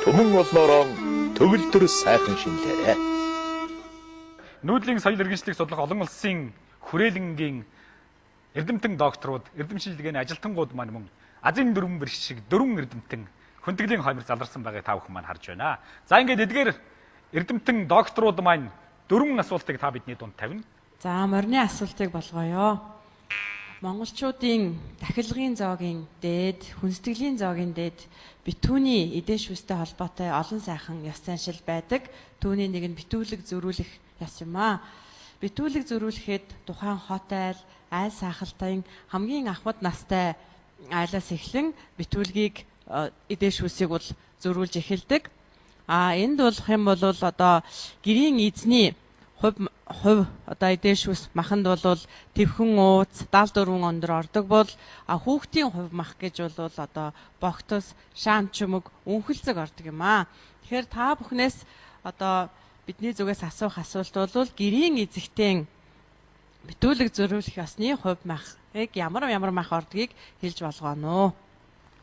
Түмэн олноороо төгөлдөр сайхан шинэлээрэй. Нүүдлийн соёл иргэншлийг судлах олон улсын хүрээлэнгийн эрдэмтэн докторууд, эрдэм шинжилгээний ажилтнууд маань мөн азийн дөрвөн бэрх шиг дөрвөн эрдэмтэн хүндэтгэлийн хоймор заларсан байгааг та бүхэн маань харж байна. За ингээд эдгээр эрдэмтэн докторууд маань дөрвөн асуултыг та бидний дунд тавина. За морины асуултыг болгоё. Монголчуудын тахилгын зоогийн дээд, хүнстгэлийн зоогийн дээд битүүний эдэн шүүстэй холбоотой олон сайхан ёс заншил байдаг. Түүний нэг нь битүүлэг зөрүүлэх ёс юм аа. Битүүлэг зөрүүлэхэд тухайн хот айл, айл саахалтай хамгийн ахмад настай айлаас эхлэн битүүлгийг эдээ шүүсийг бол зөрүүлж эхэлдэг. А энд болох юм бол одоо гэрийн эзний хувь одоо эдээ шүүс маханд бол тэвхэн ууц 74 өндөр ордог бол хүүхдийн хувь мах гэж бол одоо богтос, шаам чөмөг, үнхэлцэг ордог юм аа. Тэгэхээр та бүхнээс одоо бидний зүгээс асуух асуулт бол гэрийн эзэгтэн битүүлэг зөрүүлэх ёсны хувь махыг ямар мах ордгийг хэлж болгооно.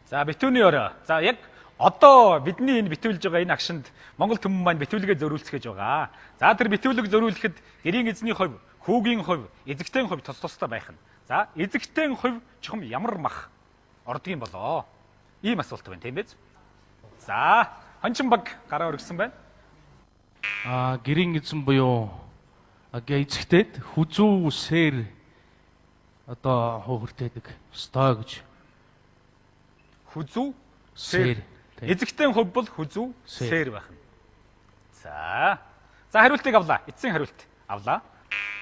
За битүүний орой. За яг одоо бидний энэ битүүлж байгаа энэ агшинд Монгол түмэн маань битүүлгээ зөрүүлцэх гэж байгаа. За тэр битүүлэг зөрүүлэхэд гэрийн эзний хувь, хүүгийн хувь, эзэгтэн хувь тус тустай байх нь. За эзэгтэн хувь чухам ямар мах ордгийн болоо? Ийм асуулт байна, тийм биз? За Хончин баг гараа өргөсөн байна. Гэрийн эзэн буюу эзэгтэд хүзүү сэр одоо хөөртэйдэг ёстой гэж. Хүзүү сэр. Эзэгтэн хувь бол хүзүү сэр байх нь. За. За хариултыг авлаа. Эцсийн хариулт авлаа.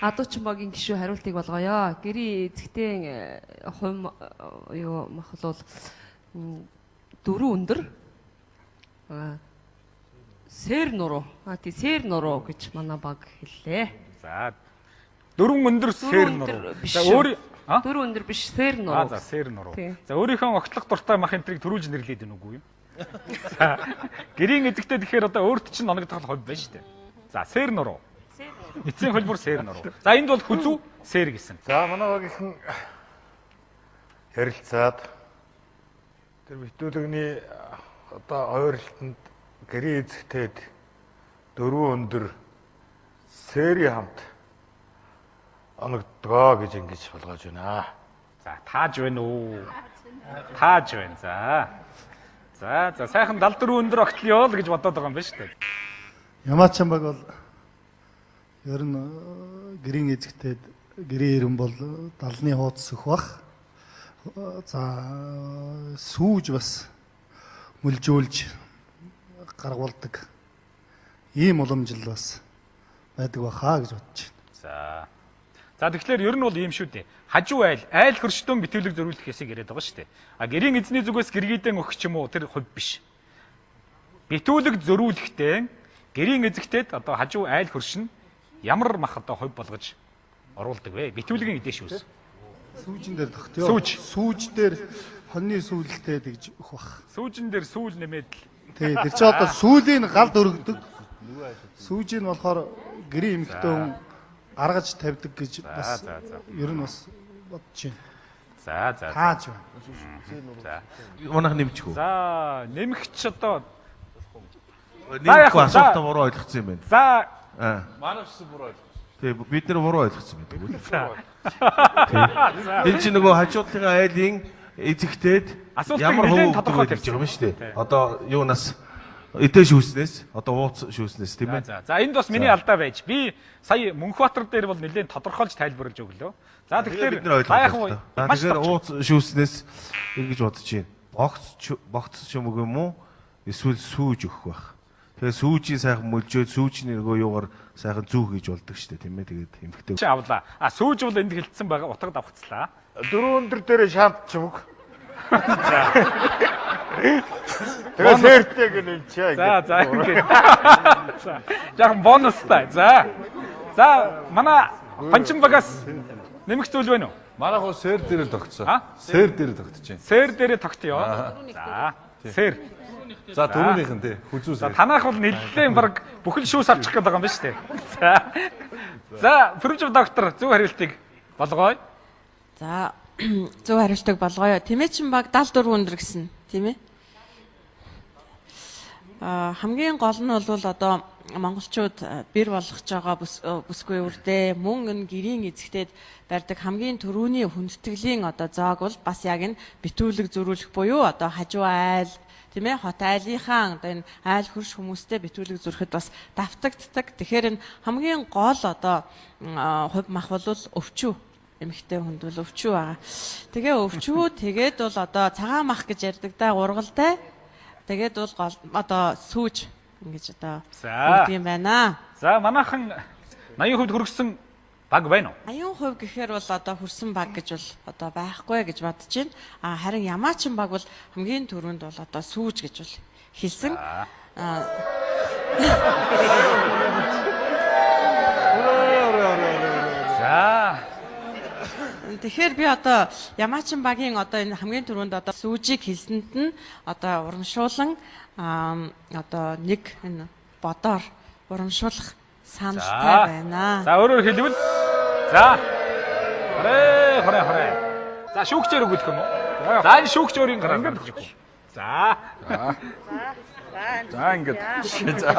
Адуучин багийн гишүүн хариултыг болгоё. Гэрийн эзэгтэн хувь юу мах бол дөрөв өндөр сэр нуруу. Тий сэр нуруу гэж манай баг хэллээ. За. Дөрвөн өндөр сэр нуруу. За өөр дөрвөн өндөр биш сэр нуруу. За сэр нуруу. За өөрийнхөө огтлох дуртай мах энтрийг төрүүлж нэрлээд байна үгүй юу? За гэрийн эзэгтэй тэгэхээр одоо өөрт чинь оногдох хувь байна шүү дээ. За сэр нуруу. Эцсийн хөлбөр сэр нуруу. За энд бол хүзүү сэр гэсэн. За манай багийнхан ярилцаад тэр битүүлэгний одоо ойролтонд гэрийн эзэгтэйд дөрвөн өндөр сэрийн хамт оногдгоо гэж ингэж болгож байна. За тааж байна уу? Тааж байна. За. За за сайхан 74 өндөр огтлё л гэж бодоод байгаа юм байна шүү дээ. Ямаачин баг бол ер нь гэрийн эзэгтэйд гэрийн ирэн бол далны хууц сөх бах. За сүүж бас мөлжүүлж гаргуулдаг ийм уламжлал бас байдаг баха гэж бодож байна. За. За тэгэхээр ер нь бол ийм шүү дээ. Хажуу айл, айл хөршдөн битүүлэг зөрүүлэх ёсыг яриад байгаа шүү дээ. А гэрийн эзний зүгээс гэргийдэн өгөх ч юм уу тэр хувь биш. Битүүлэг зөрүүлэхдээ гэрийн эзэгтэд одоо хажуу айл хөрш нь ямар мах одоо хувь болгож оруулдаг вэ? Битүүлгийн эдээ шүүс. Сүүжин дээр тогтё. Сүүж дээр хоньны сүүлэлтэй тэгж өгөх бах. Сүүжин дээр сүүл нэмээд л. Тий, тэр чи одоо сүүлийн галд өргөдөг. Сүүжийн болохоор гэрийн эмэгтэй хүн гаргаж тавьдаг гэж бас ер нь бас бодож байна. За за. Тааж байна. За. Манайх нэмчих үү? За, нэмэгч одоо нэмэхгүй асуултаа буруу ойлгоцсон юм байна. За. Манайх ч буруу ойлгоцсон. Тий, бид нэр буруу ойлгоцсон байдаг. За. Энэ чинь нөгөө хажуудлын айлын эзэгтэд ямар хувь тодорхой тавьж байгаа юм шүү дээ. Одоо юунаас эдээ шүүснээс одоо ууц шүүснээс тийм ээ. За энд бас миний алдаа байж. Би сая Мөнхбаатар дээр бол нэлээд тодорхойлж тайлбарлаж өглөө. За тэгэхээр яг тэгэхээр ууц шүүснээс ингэж бодож байна. Богц чөмөг юм уу? Эсвэл сүүж өгөх байх. Тэгээ сүүжийн сайхан мөлжөөд сүүжний нөгөө юугаар сайхан зүү хийж болдог шүү дээ тийм ээ. Тэгээд эмхтэй чи авлаа. А сүүж бол энд хэлсэн байгаа утга давхцлаа. Дөрөв өндөр дээр шамт чөмөг. Тэгээ сэртэй гэнэ чи ингэ. За за ингэ. За жаахан бонустай. За. За манай Хончин багаас нэмэх зүйл байна уу? Манайх уу сэр дээр л тогтсон. Сэр дээр тогтож байна. Сэр дээрээ тогтъё. За. Сэр. За дөрөвнийх нь тий хүзүү сэр. За танах бол нэлээд баг бүхэл шүүс авчих гээд байгаа юм байна шүү дээ. За. За Пүрвжив доктор зөв хариултыг болгоё. За зөв хариултыг болгоё. Тэмээчин баг 74 өндөр гэсэн тийм ээ. Хамгийн гол нь бол одоо монголчууд бэр болгож байгаа бүсгүй үрдээ мөн энэ гэрийн эзэгтэд барьдаг хамгийн түрүүний хүндэтгэлийн одоо зоог бол бас яг энэ битүүлэг зөрүүлэх буюу одоо хажуу айл тийм ээ хот айлынхаа одоо энэ айл хөрш хүмүүстэй битүүлэг зөрөхөд бас давтагддаг. Тэгэхээр энэ хамгийн гол одоо хувь мах бол өвчүү. Эмэгтэй хүнд бол өвчүү байгаа. Тэгээ өвчүү тэгээд бол одоо цагаан мах гэж ярьдаг да ургалдай. Тэгээд бол гол одоо сүүж ингэж одоо өгдөг юм байна. За манайхан 80% хүргэсэн Баг байна уу? 80% гэхээр бол одоо хөрсөн баг гэж бол одоо байхгүй гэж бодож байна. А харин Ямаачин баг бол хамгийн түрүүнд бол одоо сүүж гэж бол хэлсэн. За. Тэгэхээр би одоо Ямаачин багийн одоо энэ хамгийн түрүүнд одоо сүүжийг хэлсэнд нь одоо урамшуулан одоо нэг энэ бодоор урамшуулах саналтай байна. За өөрөөр хэлбэл за хорэ хорэ хорэ. За шүүгчээр өгөх юм уу? За энэ шүүгч өөрийн гараар гаргаж өгөх. За. За ингээд. За.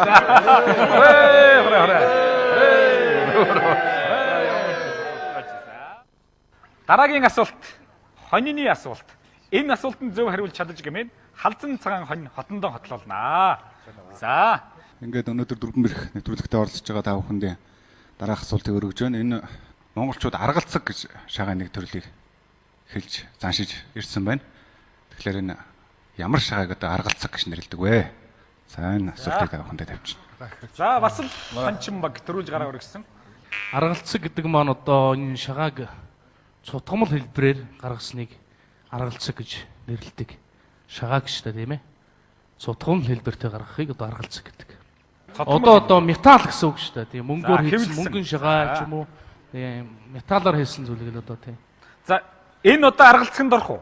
Хорэ хорэ хорэ. Дараагийн асуулт хонины асуулт. Энэ асуултанд зөв хариулж чадаж гэмээр халзан цагаан хонь хотондоо хотлолнаа. За. Ингээд өнөөдөр дөрвөн бэрх нэвтрүүлэгтээ оролцож байгаа та бүхэндээ дараах асуултыг өргөж байна. Энэ монголчууд аргалцаг гэж шагаа нэг төрлийг хэлж заншиж ирсэн байна. Тэгэхээр энэ ямар шагааг одоо аргалцаг гэж нэрлэдэг вэ? За энэ асуултыг та бүхэндээ тавьчихна. За бас л хончин баг төрүүлж гараа өргөсөн. Аргалцаг гэдэг маань одоо энэ шагааг цутгамал хэлбэрээр гаргасныг аргалцаг гэж нэрлэдэг. Шагааг шүү дээ, тийм ээ. Цутгамал хэлбэртэй гаргахыг одоо аргалцаг гэдэг. Одоо металл гэсэн үг шүү дээ. Тийм мөнгөөр хийсэн мөнгөн шагаа ч юм уу. Тийм металлаар хийсэн зүйлийг л одоо тийм. За энэ одоо аргалцагт орох уу?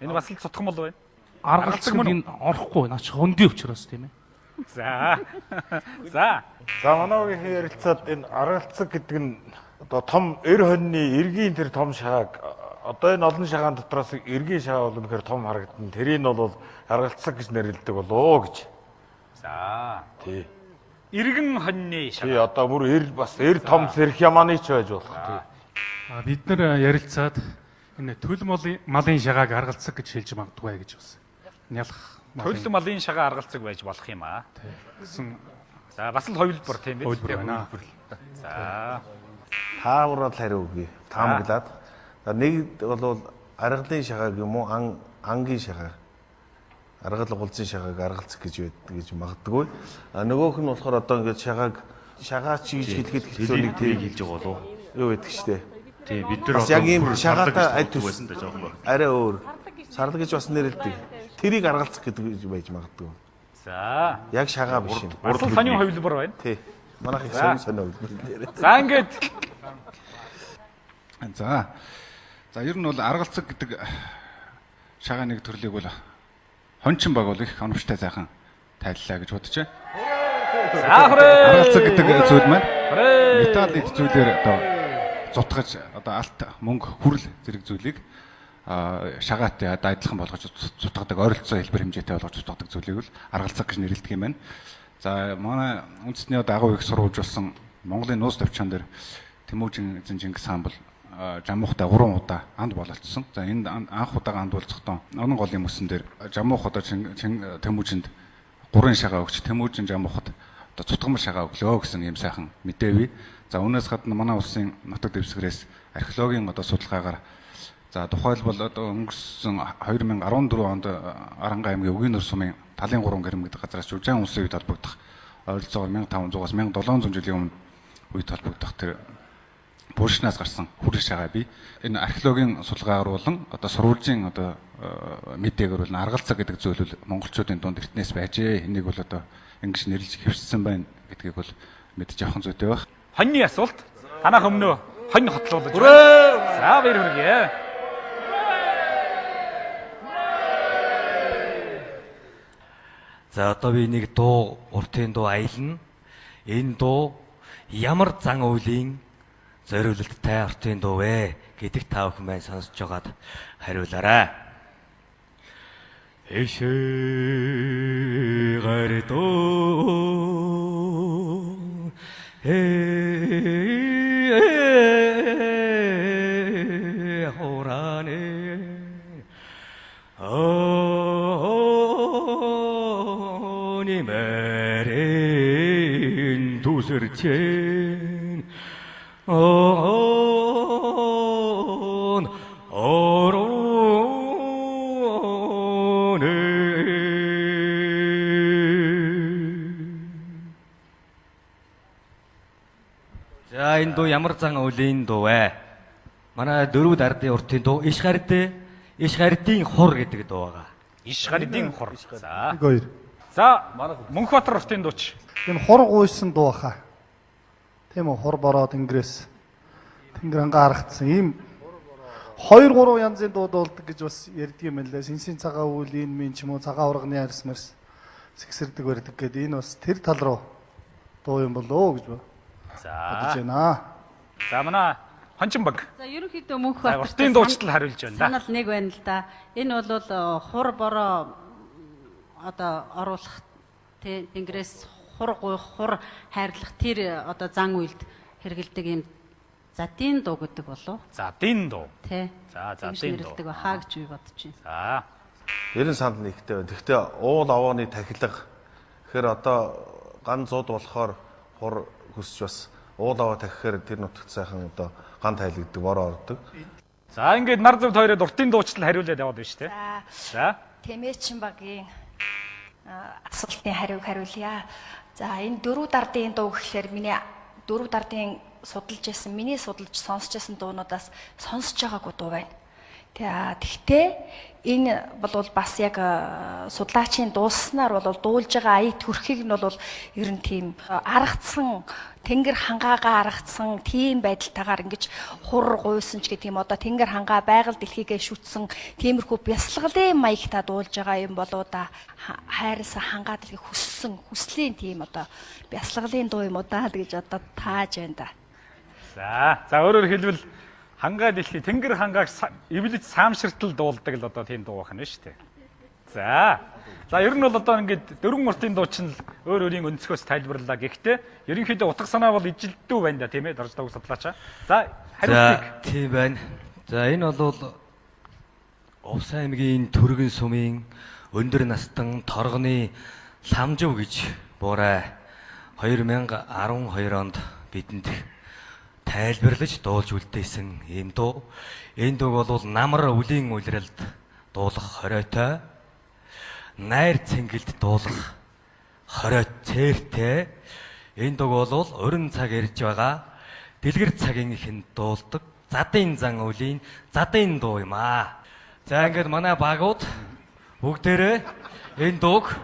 Энэ бас л цутгамал байна. Аргалцаг мөн орохгүй. Наач хөндөй учраас тийм ээ. За. За. За манайгийн ярилцаад энэ аргалцаг гэдэг нь одоо том эр хоньны эргийн тэр том шагааг одоо энэ олон шагаан дотроос эргийн шагаа бол үнэхээр том харагдана. Тэрийг нь бол аргалцаг гэж нэрлэдэг болоо гэж. За. Тий. Иргэн хоньны шагаа. Тий, одоо бүр эр бас эр том сэрх ямааны ч байж болох тий. А бид нар ярилцаад энэ төл малын шагааг аргалцаг гэж хэлж магадгүй гэж бас. Нялх төл малын шагаа аргалцаг байж болох юм аа. Гэсэн. За бас л хувилбар тийм ээ. Хувилбар байна. За. Таамрал хариу өгье. Таамаглаад. За нэг бол аргалын шагааг юм уу ангийн шагаа. Аргал гулцын шагааг аргалцах гэж байдаг гэж магадгүй. А нөгөөх нь болохоор одоо ингээд шагааг шагаач гэж хэлэхэд хэцүү нэг тэрийг хэлж байгаа болов уу? Юу байдаг штэ. Тий, бид нар одоо яг ийм шагаатай аль байсан да жоохон баг. Арай өөр. Сарлаг гэж бас нэрлэдэг. Тэрийг аргалцах гэдэг байж магадгүй. За. Яг шагаа биш юм. Урд сонин хувилбар байна. Тий. Манайх их сонин сонин хувилбар дээр. За ингээд За. За ер нь бол аргалцаг гэдэг шагаа нэг төрлийг бол хончин баг бол их оновчтой сайхан тайллаа гэж бодож байна. За хүрээ. Аргалцаг гэдэг зүйл маань металл эд зүйлээр одоо зутгаж одоо алт мөнгө хүрл зэрэг зүйлийг шагаатай одоо адилхан болгож зутгадаг ойролцоо хэлбэр хэмжээтэй болгож зутгадаг зүйлийг бол аргалцаг гэж нэрлэдэг юм байна. За манай үндэсний одоо агуу их сурвалж болсон Монголын нууц төвчөн дээр Тэмүүжин эзэн Чингис хаан бол Жамуухтай 3 удаа анд бололцсон. За энд анх удаага анд болцохдоо Онон голын мөсөн дээр Жамуух одоо Тэмүүжинд 3 шагаа өгч Тэмүүжин Жамуухад одоо цутгамал шагаа өглөө гэсэн ийм сайхан мэдээ бий. За үүнээс гадна манай улсын нутаг дэвсгэрээс археологийн одоо судалгаагаар за тухайлбал одоо өнгөрсөн 2014 онд Аранга аймгийн Үгийн нүр сумын Талын 3 гэрэм гэдэг газраас Жужаан улсын үед холбогдох ойролцоогоор 1500-аас 1700 жилийн өмнө үед холбогдох тэр Булшнаас гарсан хүрэл шагаа бий. Энэ археологийн судалгаагаар болон одоо сурвалжийн одоо мэдээгээр бол аргалцаг гэдэг зүйл бол монголчуудын дунд эртнээс байжээ. Энийг бол одоо ингэж нэрлж хэвшсэн байна гэдгийг бол мэдж авах зүйтэй байх. Хоньны асуулт танах өмнөө хонь хотлуулж байна. За баяр хүргэе. За одоо би нэг дуу, уртын дуу аялна. Энэ дуу ямар зан үйлийн зориулалттай уртын дуу вэ гэдэг та бүхэн маань сонсож байгаад хариулаарай. Эшээ гардоо хоране оны мэрэн түсэрчэн он ороны. За За энэ дуу ямар зан үлийн дуу вэ? Манай дөрөв дардын уртын дуу Иш гардын хур гэдэг дуу байгаа. Иш гардын хур. За. 1 2. За Мөнхбаатар уртын дууч. Энэ хур гуйсан дуу хаа. Тийм үү? Хур бороо тэнгэрээс тэнгэр хангаа харагдсан. Ийм 2 3 янзын дуу дуулдаг гэж бас ярьдаг юм байна лээ. Сэнсийн цагаан үйл энэ минь ч юм уу цагаан урганы арьс марс сэгсэрдэг барьдаг гэдэг энэ бас тэр тал руу дуу юм болоо гэж бодож байна. За манай Хончин баг. За ерөнхийдөө Мөнхбаатар уртын дуучдал хариулж байна да. Санал нэг байна л да. Энэ бол хур бороо одоо оруулах тий тэнгэрээс хур гуйх, хур хайрлах тэр одоо зан үйлд хэрэгэлдэг юм задын дуу гэдэг болов. Задын дуу. Тий. За задын дуу. Хэрэгэлдэг хаа гэж би бодож байна. За. 90 санд нэгтэй байна. Тэгэхдээ уул авааны тахилга тэгэхээр одоо ган зууд болохоор хур хөсч бас уул аваа тахихаар тэр нутагт сайхан одоо ган тайлэгддэг, бороо ордог. За ингээд нар зөвд хоёроо уртын дуучлал хариулаад яваад байна шүү дээ. За. Тэмээчин багийн асуултын хариуг хариулъя. За энэ дөрөв дардын дуу гэхлээр миний дөрөв дардын судалж байсан, миний судалж сонсч байсан дуунуудаас сонсож байгаагүй дуу байна. Тэгтээ энэ бол бас яг судлаачийн дууснаар бол дуулж байгаа ая төрхийг нь бол ер нь тийм аргацсан тэнгэр хангаагаа аргацсан тийм байдалтайгаар ингэж хур гуйсан ч гэдэг юм одоо тэнгэр хангаа байгаль дэлхийгээ шүтсэн тиймэрхүү бясалгалын маягта дуулж байгаа юм болоо да хайрласан хангаа дэлхийг хүссэн хүслийн тийм одоо бясалгалын дуу юм уу да гэж одоо тааж байна да. За өөрөөр хэлбэл хангаа дэлхий тэнгэр хангааг эвлэж саамширтал дуулдаг л одоо тийм дуу байна шүү дээ. За. За ер нь бол одоо ингээд дөрвөн уртын дуу чинь өөр өөрийн өнцгөөс тайлбарлаа. Гэхдээ ерөнхийдөө утга санаа бол ижилдүү байна да тийм ээ дорж дог судлаач. За хариултыг. За тийм байна. За энэ бол Увс аймгийн Түргэн сумын өндөр настан торгоны ламжив гэж буурай 2012 онд бидэнд тайлбарлаж дуулж үлдээсэн ийм дуу. Энэ дууг бол намар үлийн улиралд дуулах хориотой, найр цэнгэлд дуулах хориот цээртэй. Энэ дууг бол уран цаг ирж байгаа дэлгэр цагийн ихэнд дуулдаг задын зан үлийн задын дуу юм аа. За ингээд манай багууд бүгдээрээ энэ дууг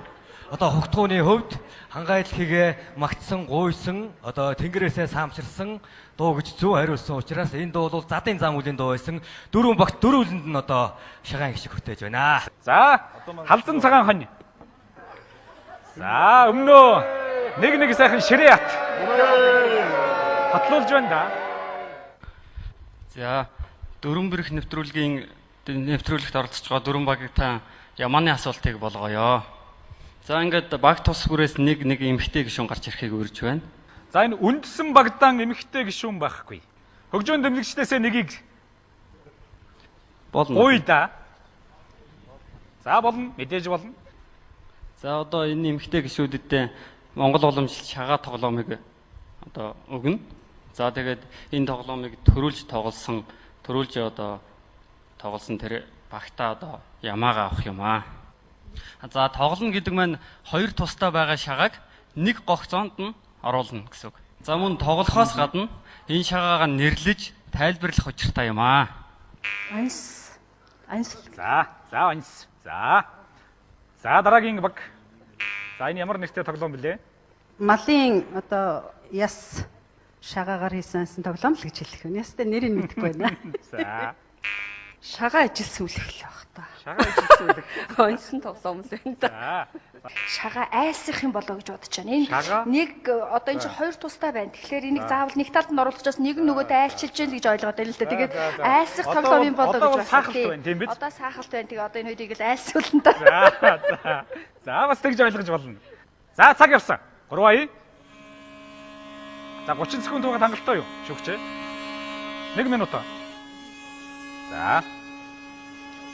одоо хугтгууны хувьд хангаа дэлхийгээ магтсан, гуйсан, одоо тэнгэрээсээ саамширсан дуу гэж зөв хариулсан учраас энэ дуу бол задын зам үлийн дуу байсан. Дөрвөн багт дөрвөлөнд нь одоо шагаан гişиг хөтэж байна. За, халзан цагаан хонь. За, өмнөө нэг сайхан ширээ ат. Хотлуулж байна да. За, дөрвөн бүрэх нэвтрүүлгийн нэвтрүүлэгт оролцож байгаа дөрвөн багийн ямааны асуултыг болгоё. За ингээд баг тус бүрээс нэг эмэгтэй гишүүн гарч ирэхийг урьж байна. За энэ үндсэн багдаан эмэгтэй гишүүн байхгүй. Хөгжөөн дэмжигчдээсээ нэгийг болно. Гуй да. За болно, мэдээж болно. За одоо энэ эмэгтэй гишүүдэд Монгол уламжлалт шагаа тоглоомыг одоо өгнө. За тэгээд энэ тоглоомыг төрүүлж тоглосон, төрүүлж одоо тоглосон тэр багтаа одоо ямаагаа авах юм аа. За тоглоно гэдэг маань хоёр тустай байгаа шагааг нэг гогцоонд нь оруулна гэсэн үг. За мөн тоглохоос гадна энэ шагаагаа нэрлэж тайлбарлах учиртай юм аа. Анс. Анс. За, за анс. За. За дараагийн баг. За энэ ямар нэртэй тоглоом бэлээ? Малын одоо яс шагаагаар хийсэн тоглоом л гэж хэлэх юм. Ястай нэрийг мэдэхгүй байна. За. Шагаа ижилсэн үлэх л байх та. Шагаа ижилсэн үлэх. Онсон тоглоом л байна та. Шагаа айсах юм болоо гэж бодож байна. Энэ нэг одоо энэ чинь хоёр тустай байна. Тэгэхээр энийг заавал нэг талд нь оруулчихаас нэг нь нөгөөдөө айлчилж гин гэж ойлгоод байна л да. Тэгээд айсах тоглоом юм болоо гэж байна. Одоо саахалт байна. Тэгээ одоо энэ хоёрыг л айлсуулна та. За. За бас тэгж ойлгож болно. За цаг явсан. 3 ая. За 30 секунд байгаа хангалттай юу? Шүүгч. 1 минут. За.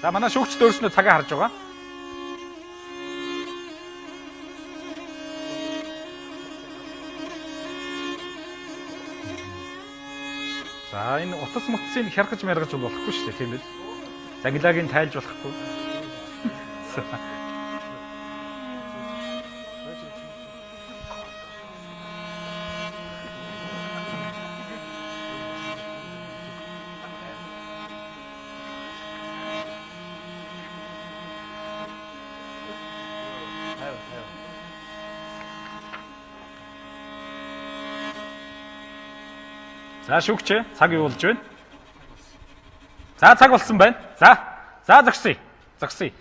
За манай шүүгчд өөрснөө цагаа харж байгаа. За энэ утас мутсыг хяргаж мяргаж болохгүй шүү дээ, тийм ээ. Заглагийг тайлж болохгүй. За шүүгч цаг юу болж байна? За цаг болсон байна. За. За зогсъё. Зогсъё.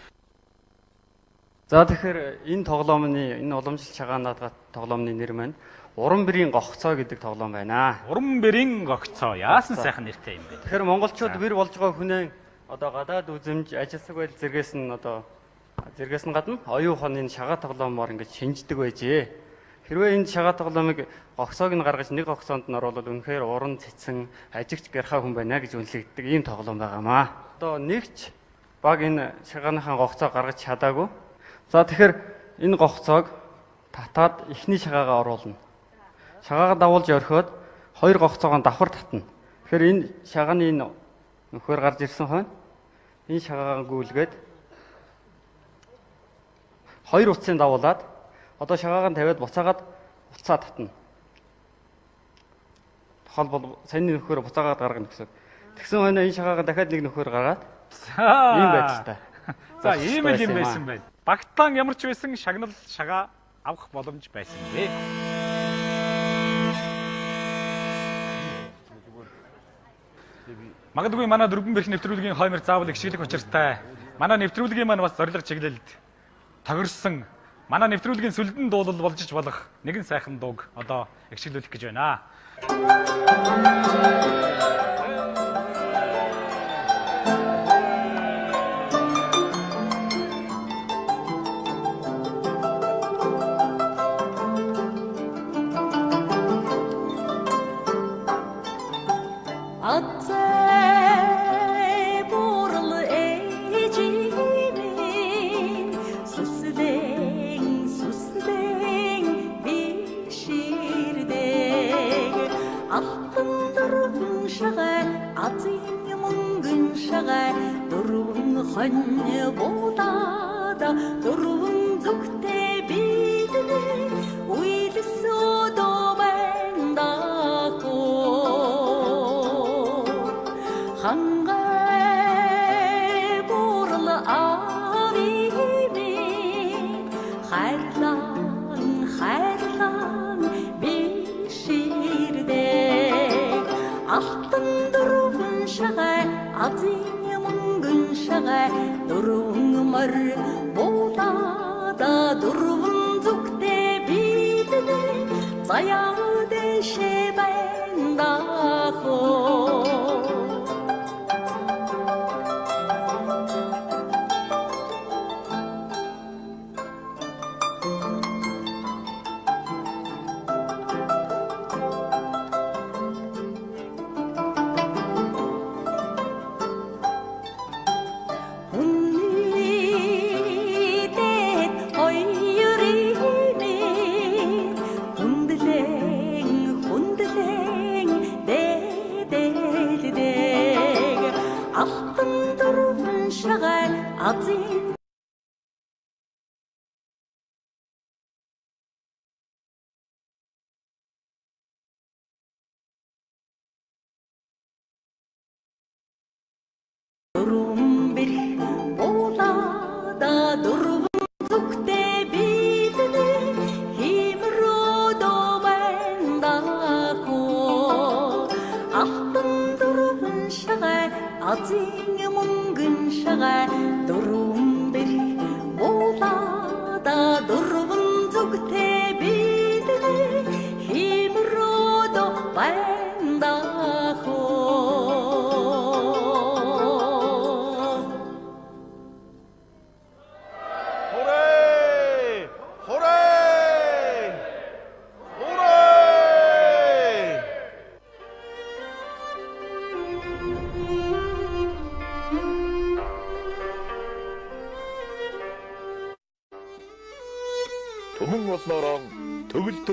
За тэгэхээр энэ тоглоомны энэ уламжлалт шагаан наадгаа тоглоомны нэр маань Уран бэрийн гогцоо гэдэг тоглоом байна. Уран бэрийн гогцоо яасан сайхан нэртэй юм бэ? Тэгэхээр монголчууд бэр болж байгаа хүнээ одоо гадаад үзэмж, ажилсаг байдал зэргээс нь одоо зэргээс нь гадна оюун ухааны шагаа тоглоомоор ингэж шинждэг байжээ. Хэрвээ энэ шагаа тоглоомыг гогцоог нь гаргаж нэг гогцоонд нь оруулбал үнэхээр уран цэцэн ажигч гярхаа хүн байна гэж үнэлэгддэг ийм тоглоом байгаамаа. Одоо нэгч баг энэ шагааныхаа гогцоо гаргаж чадаагүй. За тэгэхээр энэ гогцоог татаад эхний шагаагаа оруулна. Шагаагаа давуулж орхиод хоёр гогцоогоо давхар татна. Тэгэхээр энэ шагааны энэ нөхөр гарч ирсэн хойно энэ шагаагаа гүйлгээд хоёр утсын давуулаад одоо шагаагаа тавиад буцаагаад уцаа татна. Тухайлбал саяны нөхөр буцаагаад гаргана гэсэн. Тэгсэн хойно энэ шагаагаа дахиад нэг нөхөр гаргаад ийм байдалтай. За ийм л юм байсан байна. Багтаан ямар ч байсан шагнал шагаа авах боломж байсан бэ. Магадгүй манай дөрвөн бэрх нэвтрүүлгийн хоймор заавал ихшиглэх учиртай. Манай нэвтрүүлгийн маань бас зорилго чиглэлд тохирсон. Манай нэвтрүүлгийн сүлдэн дуулал болж ич болох нэгэн сайхан дууг одоо ихшиглүүлэх гэж байна.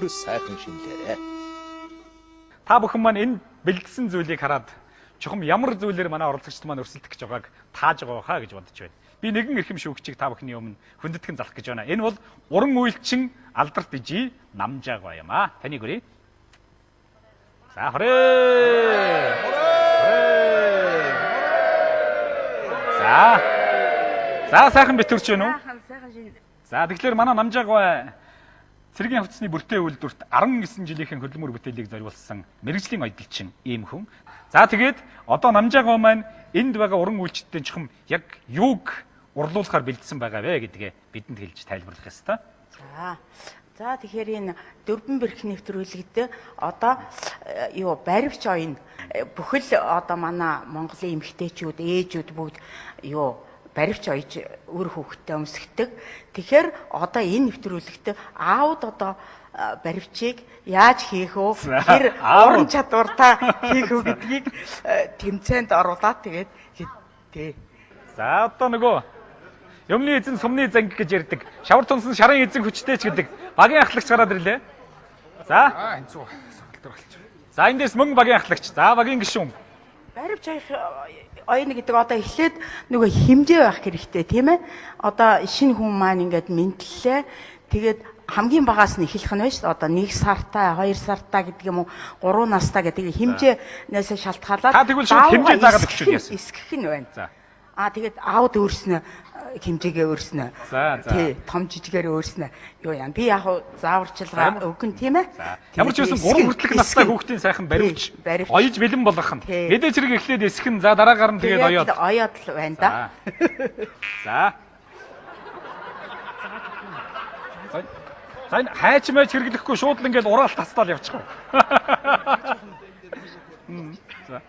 Сайхан шинэлээрэй. Та бүхэн маань энэ бэлдсэн зүйлийг хараад чухам ямар зүйлээр манай оролцогчд маань өрсөлдөх гэж байгааг тааж байгаа хаа гэж бодож байна. Би нэгэн эрхэм шүүгчийг та бүхний өмнө хүндэтгэн залах гэж байна. Энэ бол уран уйлчин алдарт ижи Намжаагаа юм аа. Таныг өрье. За хорээ. За. За сайхан битүүрч байна уу? Сайхан сайхан шинэ. За тэгэхээр манай Намжаагаа Цэргийн хувцсны бүртээ үйлдвэрт 19 жилийнхэн хөдөлмөр бүтээлийг зориулсан мэргэжлийн оёдолчин ийм хүн. За тэгээд одоо Намжаагаа маань энд байгаа уран үйлчлэлтийн чухам яг юуг урлуулахаар бэлдсэн байгаа вэ гэдгээ бидэнд хэлж тайлбарлах ёстой. За тэгэхээр энэ дөрвөн бэрх нэвтрүүлэгт одоо юу баривч оён бүхэл одоо манай Монголын эмэгтэйчүүд, ээжүүд бүгд юу баривч оёж үр хүүхэдтэй өмсгдөг. Тэгэхээр одоо энэ нэвтрүүлэгт аауд одоо баривчийг яаж хийх вэ? Тэр уран чадвартай хийх үү гэдгийг тэмцээнд оруулаад тэгээд тий. За одоо нөгөө юмны эзэн сумны занг гэж ярьдаг. Шавар тунсан шарын эзэн хүчтэй ч гэдэг багийн ахлагч гараад ирлээ. За. Хэнцүү сахалтар болчих. За эндээс мөн багийн ахлагч. За багийн гишүүн. Баривч оёх оёно гэдэг одоо эхлээд нөгөө хэмжээ байх хэрэгтэй тийм ээ. Одоо шинэ хүн маань ингээд мэдлэлээ. Тэгээд хамгийн багаас нь эхлэх нь байна шүү дээ. Одоо 1 сартай, 2 сартай гэдэг юм уу, 3 настай гэдэг хэмжээнээс шалтгаалаад тэгвэл шууд хэмжээ заагаад өгч үү? Эсгэх нь байна. За. Тэгээд аауд өөрснөө хэмжээгээ өөрснөө. Тий, том жижигээр өөрснөө. Юу яа. Би яг зааварчилгаа өгөн тийм ээ. Ямар ч байсан 3 хүртэлх настай хүүхдийн сайхан баривч оёж бэлэн болгох нь. Мэдээж хэрэг эхлээд эсэх нь, за дараагаар нь тэгээд оёод. Оёод л байна да. За. За энэ хайч майч хэрэглэхгүй шууд л ингээл ураал тастаал явчих. За.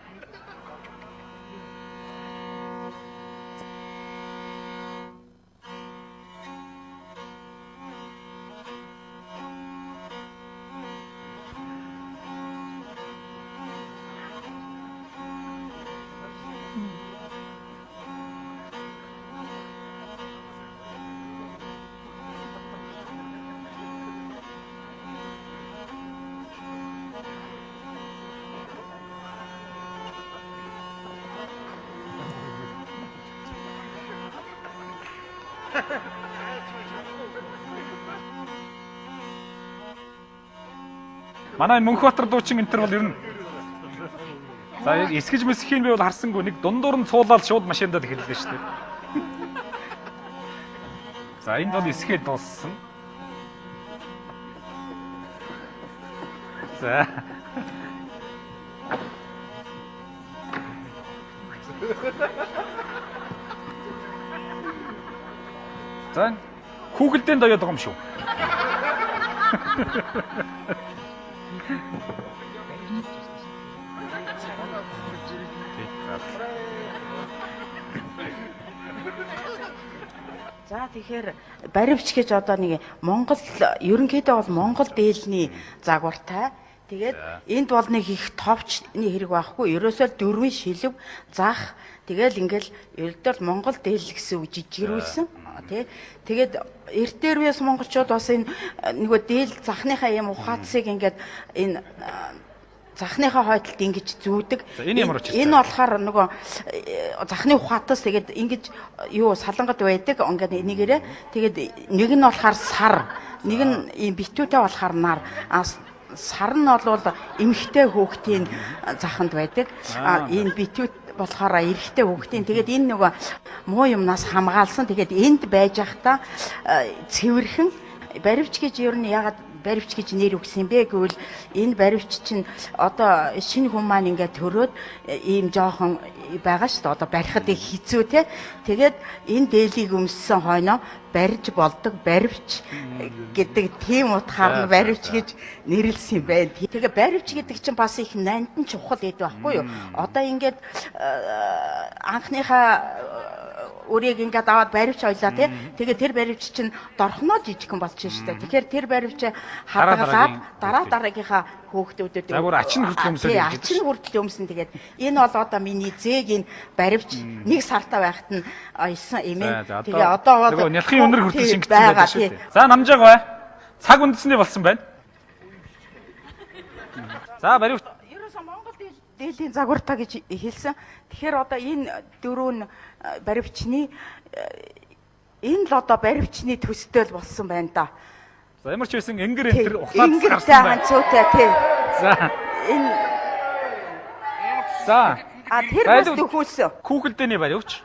Манай Мөнхбаатар дуучин энэ төр бол ер нь за эсгэж мэсхийн би бол харсангүй нэг дундуур нь цуулаад шууд машиндад эхэллээ шүү дээ. За энд бол эсгээд дууссан. За. За хүүхэлдэнд оёод байгаа юм шүү. За тэгэхээр баривч гэж одоо нэг Монгол ерөнхийдөө бол Монгол дээлний загвартай. Тэгээд энд бол нэг их товчны хэрэг байхгүй. Ерөөсөө дөрвөн шилв зах. Тэгэл ингээл ердөө Монгол дээл гэсэн үг жижигрүүлсэн. Тий. Тэгээд эрт дээрвээс монголчууд бас энэ нөгөө дээл захныхаа юм ухаацыг ингээд энэ захныхаа хойдолд ингэж зүүдэг. Энэ ямар учиртай? Энэ болохоор нөгөө захны ухаатаас тэгээд ингэж юу салангад байдаг. Ингээд энийгээрээ тэгээд нэг нь болохоор сар, нэг нь ийм битүүтэй болохоор нар. Сар нь бол эмэгтэй хүүхдийн заханд байдаг. Энэ битүүт болохоор эрэгтэй хүүхдийн. Тэгээд энэ нөгөө муу юмнаас хамгаалсан. Тэгээд энд байж байхдаа цэвэрхэн баривч гэж ер нь ягаад баривч гэж нэр өгсөн бэ гэвэл энэ баривч чинь одоо шинэ хүн маань ингээд төрөөд ийм жоохон байгаа шүү дээ. Одоо барихад их хэцүү те. Тэгээд энэ дээлийг өмссөн хойноо барьж болдог баривч гэдэг тийм утгаар нь баривч гэж нэрлсэн юм байна. Тэгээ баривч гэдэг чинь бас их нандин чухал гэдэг байхгүй юу? Одоо ингээд анхныхаа өрийг ингээд аваад баривч ойлаа тий. Тэгээ тэр баривч чинь дорхноо жижигхэн болчих шүү дээ. Тэгэхээр тэр баривч хадгалаад дараа дараагийнхаа хүүхдүүдэд загвар ачин хүртэл өмсөд гэж. Ачин хүртэл өмсөн. Тэгээд энэ бол одоо миний зээг энэ баривч нэг сартаа байхад нь ойсон юм. Тэгээ одоо бол нөгөө нялхын өнөр хүртэл шингэсэн байдаг шүү дээ. За намжааг бай. Цаг үндэсний болсон байна. За баривч ерөөсөө Монгол дээлийн загвартай гэж хэлсэн. Тэгэхээр одоо энэ дөрөв нь баривчны энэ л одоо баривчны төстэй л болсон байна да. За ямар ч байсан энгэр энэ төр ухлаад гарсан байна. Ганцуутай тий. За энэ за а тэр бас төхүүлсэн. Хүүхэлдээний баривч.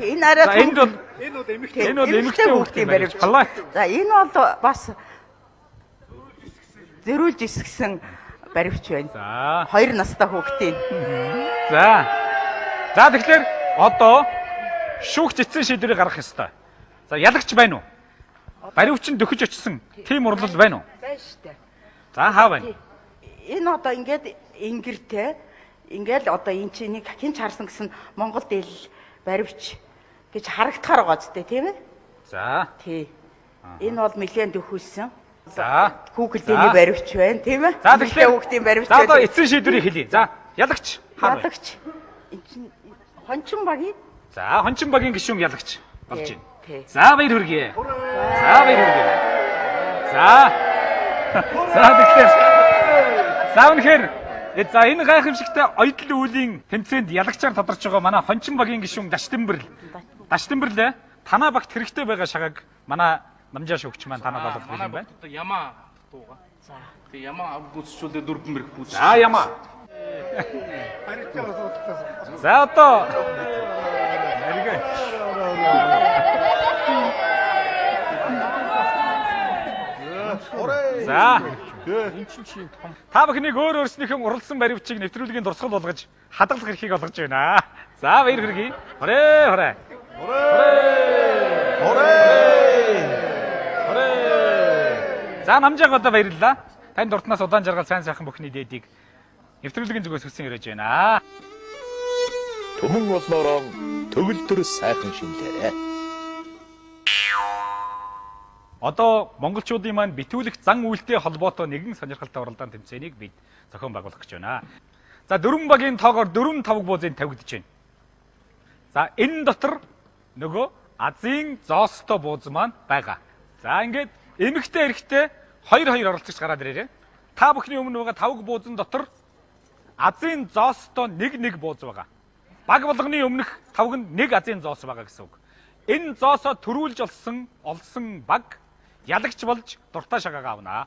Энэ арай энэ бол эмэгтэй хүүхдийн баривч. За энэ бол бас зөрүүлж эсгсэн баривч байна. За. 2 настай хүүхдийн. За. За тэгэхээр одоо шүүгч эцсийн шийдвэрийг гаргах ёстой. За ялагч байна уу? Баривч нь дөхөж очсон тийм урлал байна уу? Байна штэ. За хаа байна? Энэ одоо ингээд ингэртэй ингээл одоо энэ чинь нэг хинч харсан гэсэн Монгол дэл баривч гэж харагдахаар байгаа зү тийм ээ? За. Тий. Энэ бол нэлээд дөхүүлсэн. За. Google дэний баривч байна тийм ээ? За тэгэхээр хүүхдийн баривч. За одоо эцсийн шийдвэрийг хэлье. За ялагч хаа байна? Ялагч. Энэ чинь Хончин багийн. За Хончин багийн гишүүн ялагч болж байна. Тий. За баяр хүргэе. За баяр хүргэе. За. За тэгэхээр за үнэхээр за энэ гайхамшигтай оёдол үүлийн тэмцээнд ялагчаар тодорч байгаа манай Хончин багийн гишүүн Даштэмбэрл. Даштэмбэрлээ танаа багт хэрэгтэй байгаа шагааг манай намжаа шүүгч маань танад олгох юм байна. Одоо ямаа дууга. За. Тэгээ ямаа ав гүйцэжүүлээ дөрвөн мэрэг гүйцэж. За ямаа. За одоо За. Энэ чинь чи том. Та бүхнийг өөр өөрснийхөө уралсан баривчийг нэвтрүүлгийн дурсгал болгож хадгалах эрхийг олгож байна. За баяр хүргэе. Хорэ хорэ. Хорэ. Хорэ. За намжааг одоо баярлалаа. Танд дуртнаас удаан жаргал сайн сайхан бүхний дээдийг нэвтрүүлгийн зүгээс хүссэн ирэж байна. Түмэн олноороо төгөлдөр сайхан шинлээрэ. Одоо монголчуудын маань битүүлэх зан үйлтэй холбоотой нэгэн сонирхолтой уралдаан тэмцээнийг бид зохион байгуулах гэж байна. За дөрвөн багийн тоогоор 4 тавг буузын тавигдж байна. За энэ дотор нөгөө азийн зоостой бууз маань байгаа. За ингээд эмэгтэй эрэгтэй 2-2 оролцогч гараад ирээрэй. Та бүхний өмнө байгаа тавг буузан дотор азийн зоостой 1-1 бууз байгаа. Баг болгоны өмнөх тавг нь 1 азийн зоос байгаа гэсэн үг. Энэ зоосоо төрүүлж олсон баг ялагч болж дуртай шагаагаа авнаа.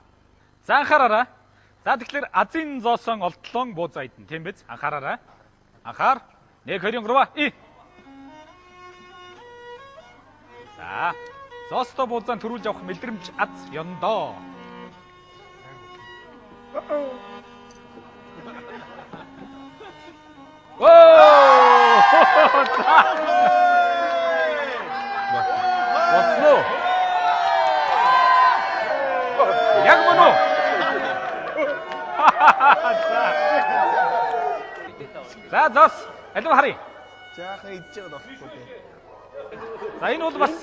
За анхаараарай. За тэгэхээр азийн зоосон олдлон буузаа идэн тийм биз? Анхаараарай. Анхаар 1 2 3 и. За зоостой буузаа төрүүлж авах мэдрэмж аз ёндоо. Оо! Боцлоо. Яг мөн үү? За зоос алив харъя. Жаахан идэж байгаа болохгүй дээ. За энэ бол бас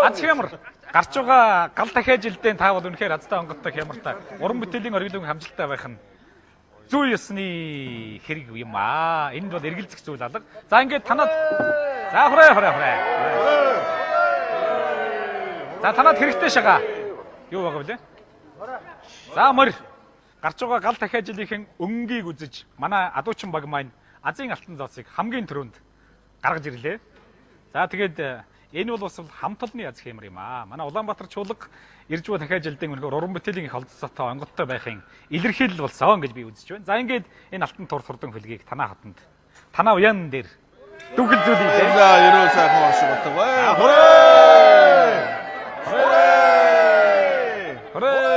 аз хямар. Гарч байгаа гал дахиа жилдээ та бол үнэхээр азтай онгодтой хямартай. Уран бүтээлийн оргилын хамжилттай байх нь зүй ёсны хэрэг юм аа. Энд бол эргэлзэх зүйл алга. За ингээд танад за хурай хурай хурай. За танад хэрэгтэй шагаа. Юу байгаа вэ? За морь. Гарч байгаа гал дахиа жилийнхэн өнгийг үзэж манай адуучин баг маань азийн алтан зоосыг хамгийн түрүүнд гаргаж ирлээ. За тэгээд энэ бол бас хамт олонны аз хэмэр юм аа. Манай Улаанбаатар чуулга ирж буй дахиа жилдийн үнэхээр уран бүтээлийн их олдцоотой онгодтой байхын илэрхийлэл болсон гэж би үзэж байна. За ингээд энэ алтан тур турдан хөлгийг танаа хотонд танаа уян дээр дүүхэл зүйлээ. За ерөө сайхан оршиг утга. Хорэ! Хорэ! Хорэ!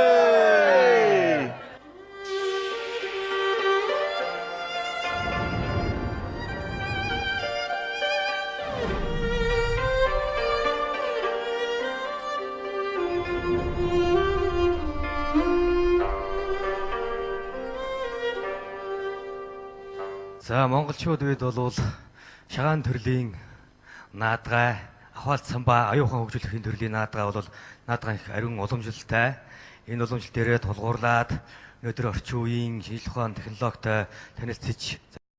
За монголчууд үед бол шагаан төрлийн наадгай, ахуалт самбаа, аюухан хөгжүүлэхийн төрлийн наадгай бол наадгай их ариун уламжлалтай. Энэ уламжлал дээрээ тулгуурлаад өнөөдөр орчин үеийн шинжлэх ухаан технологитой танилцж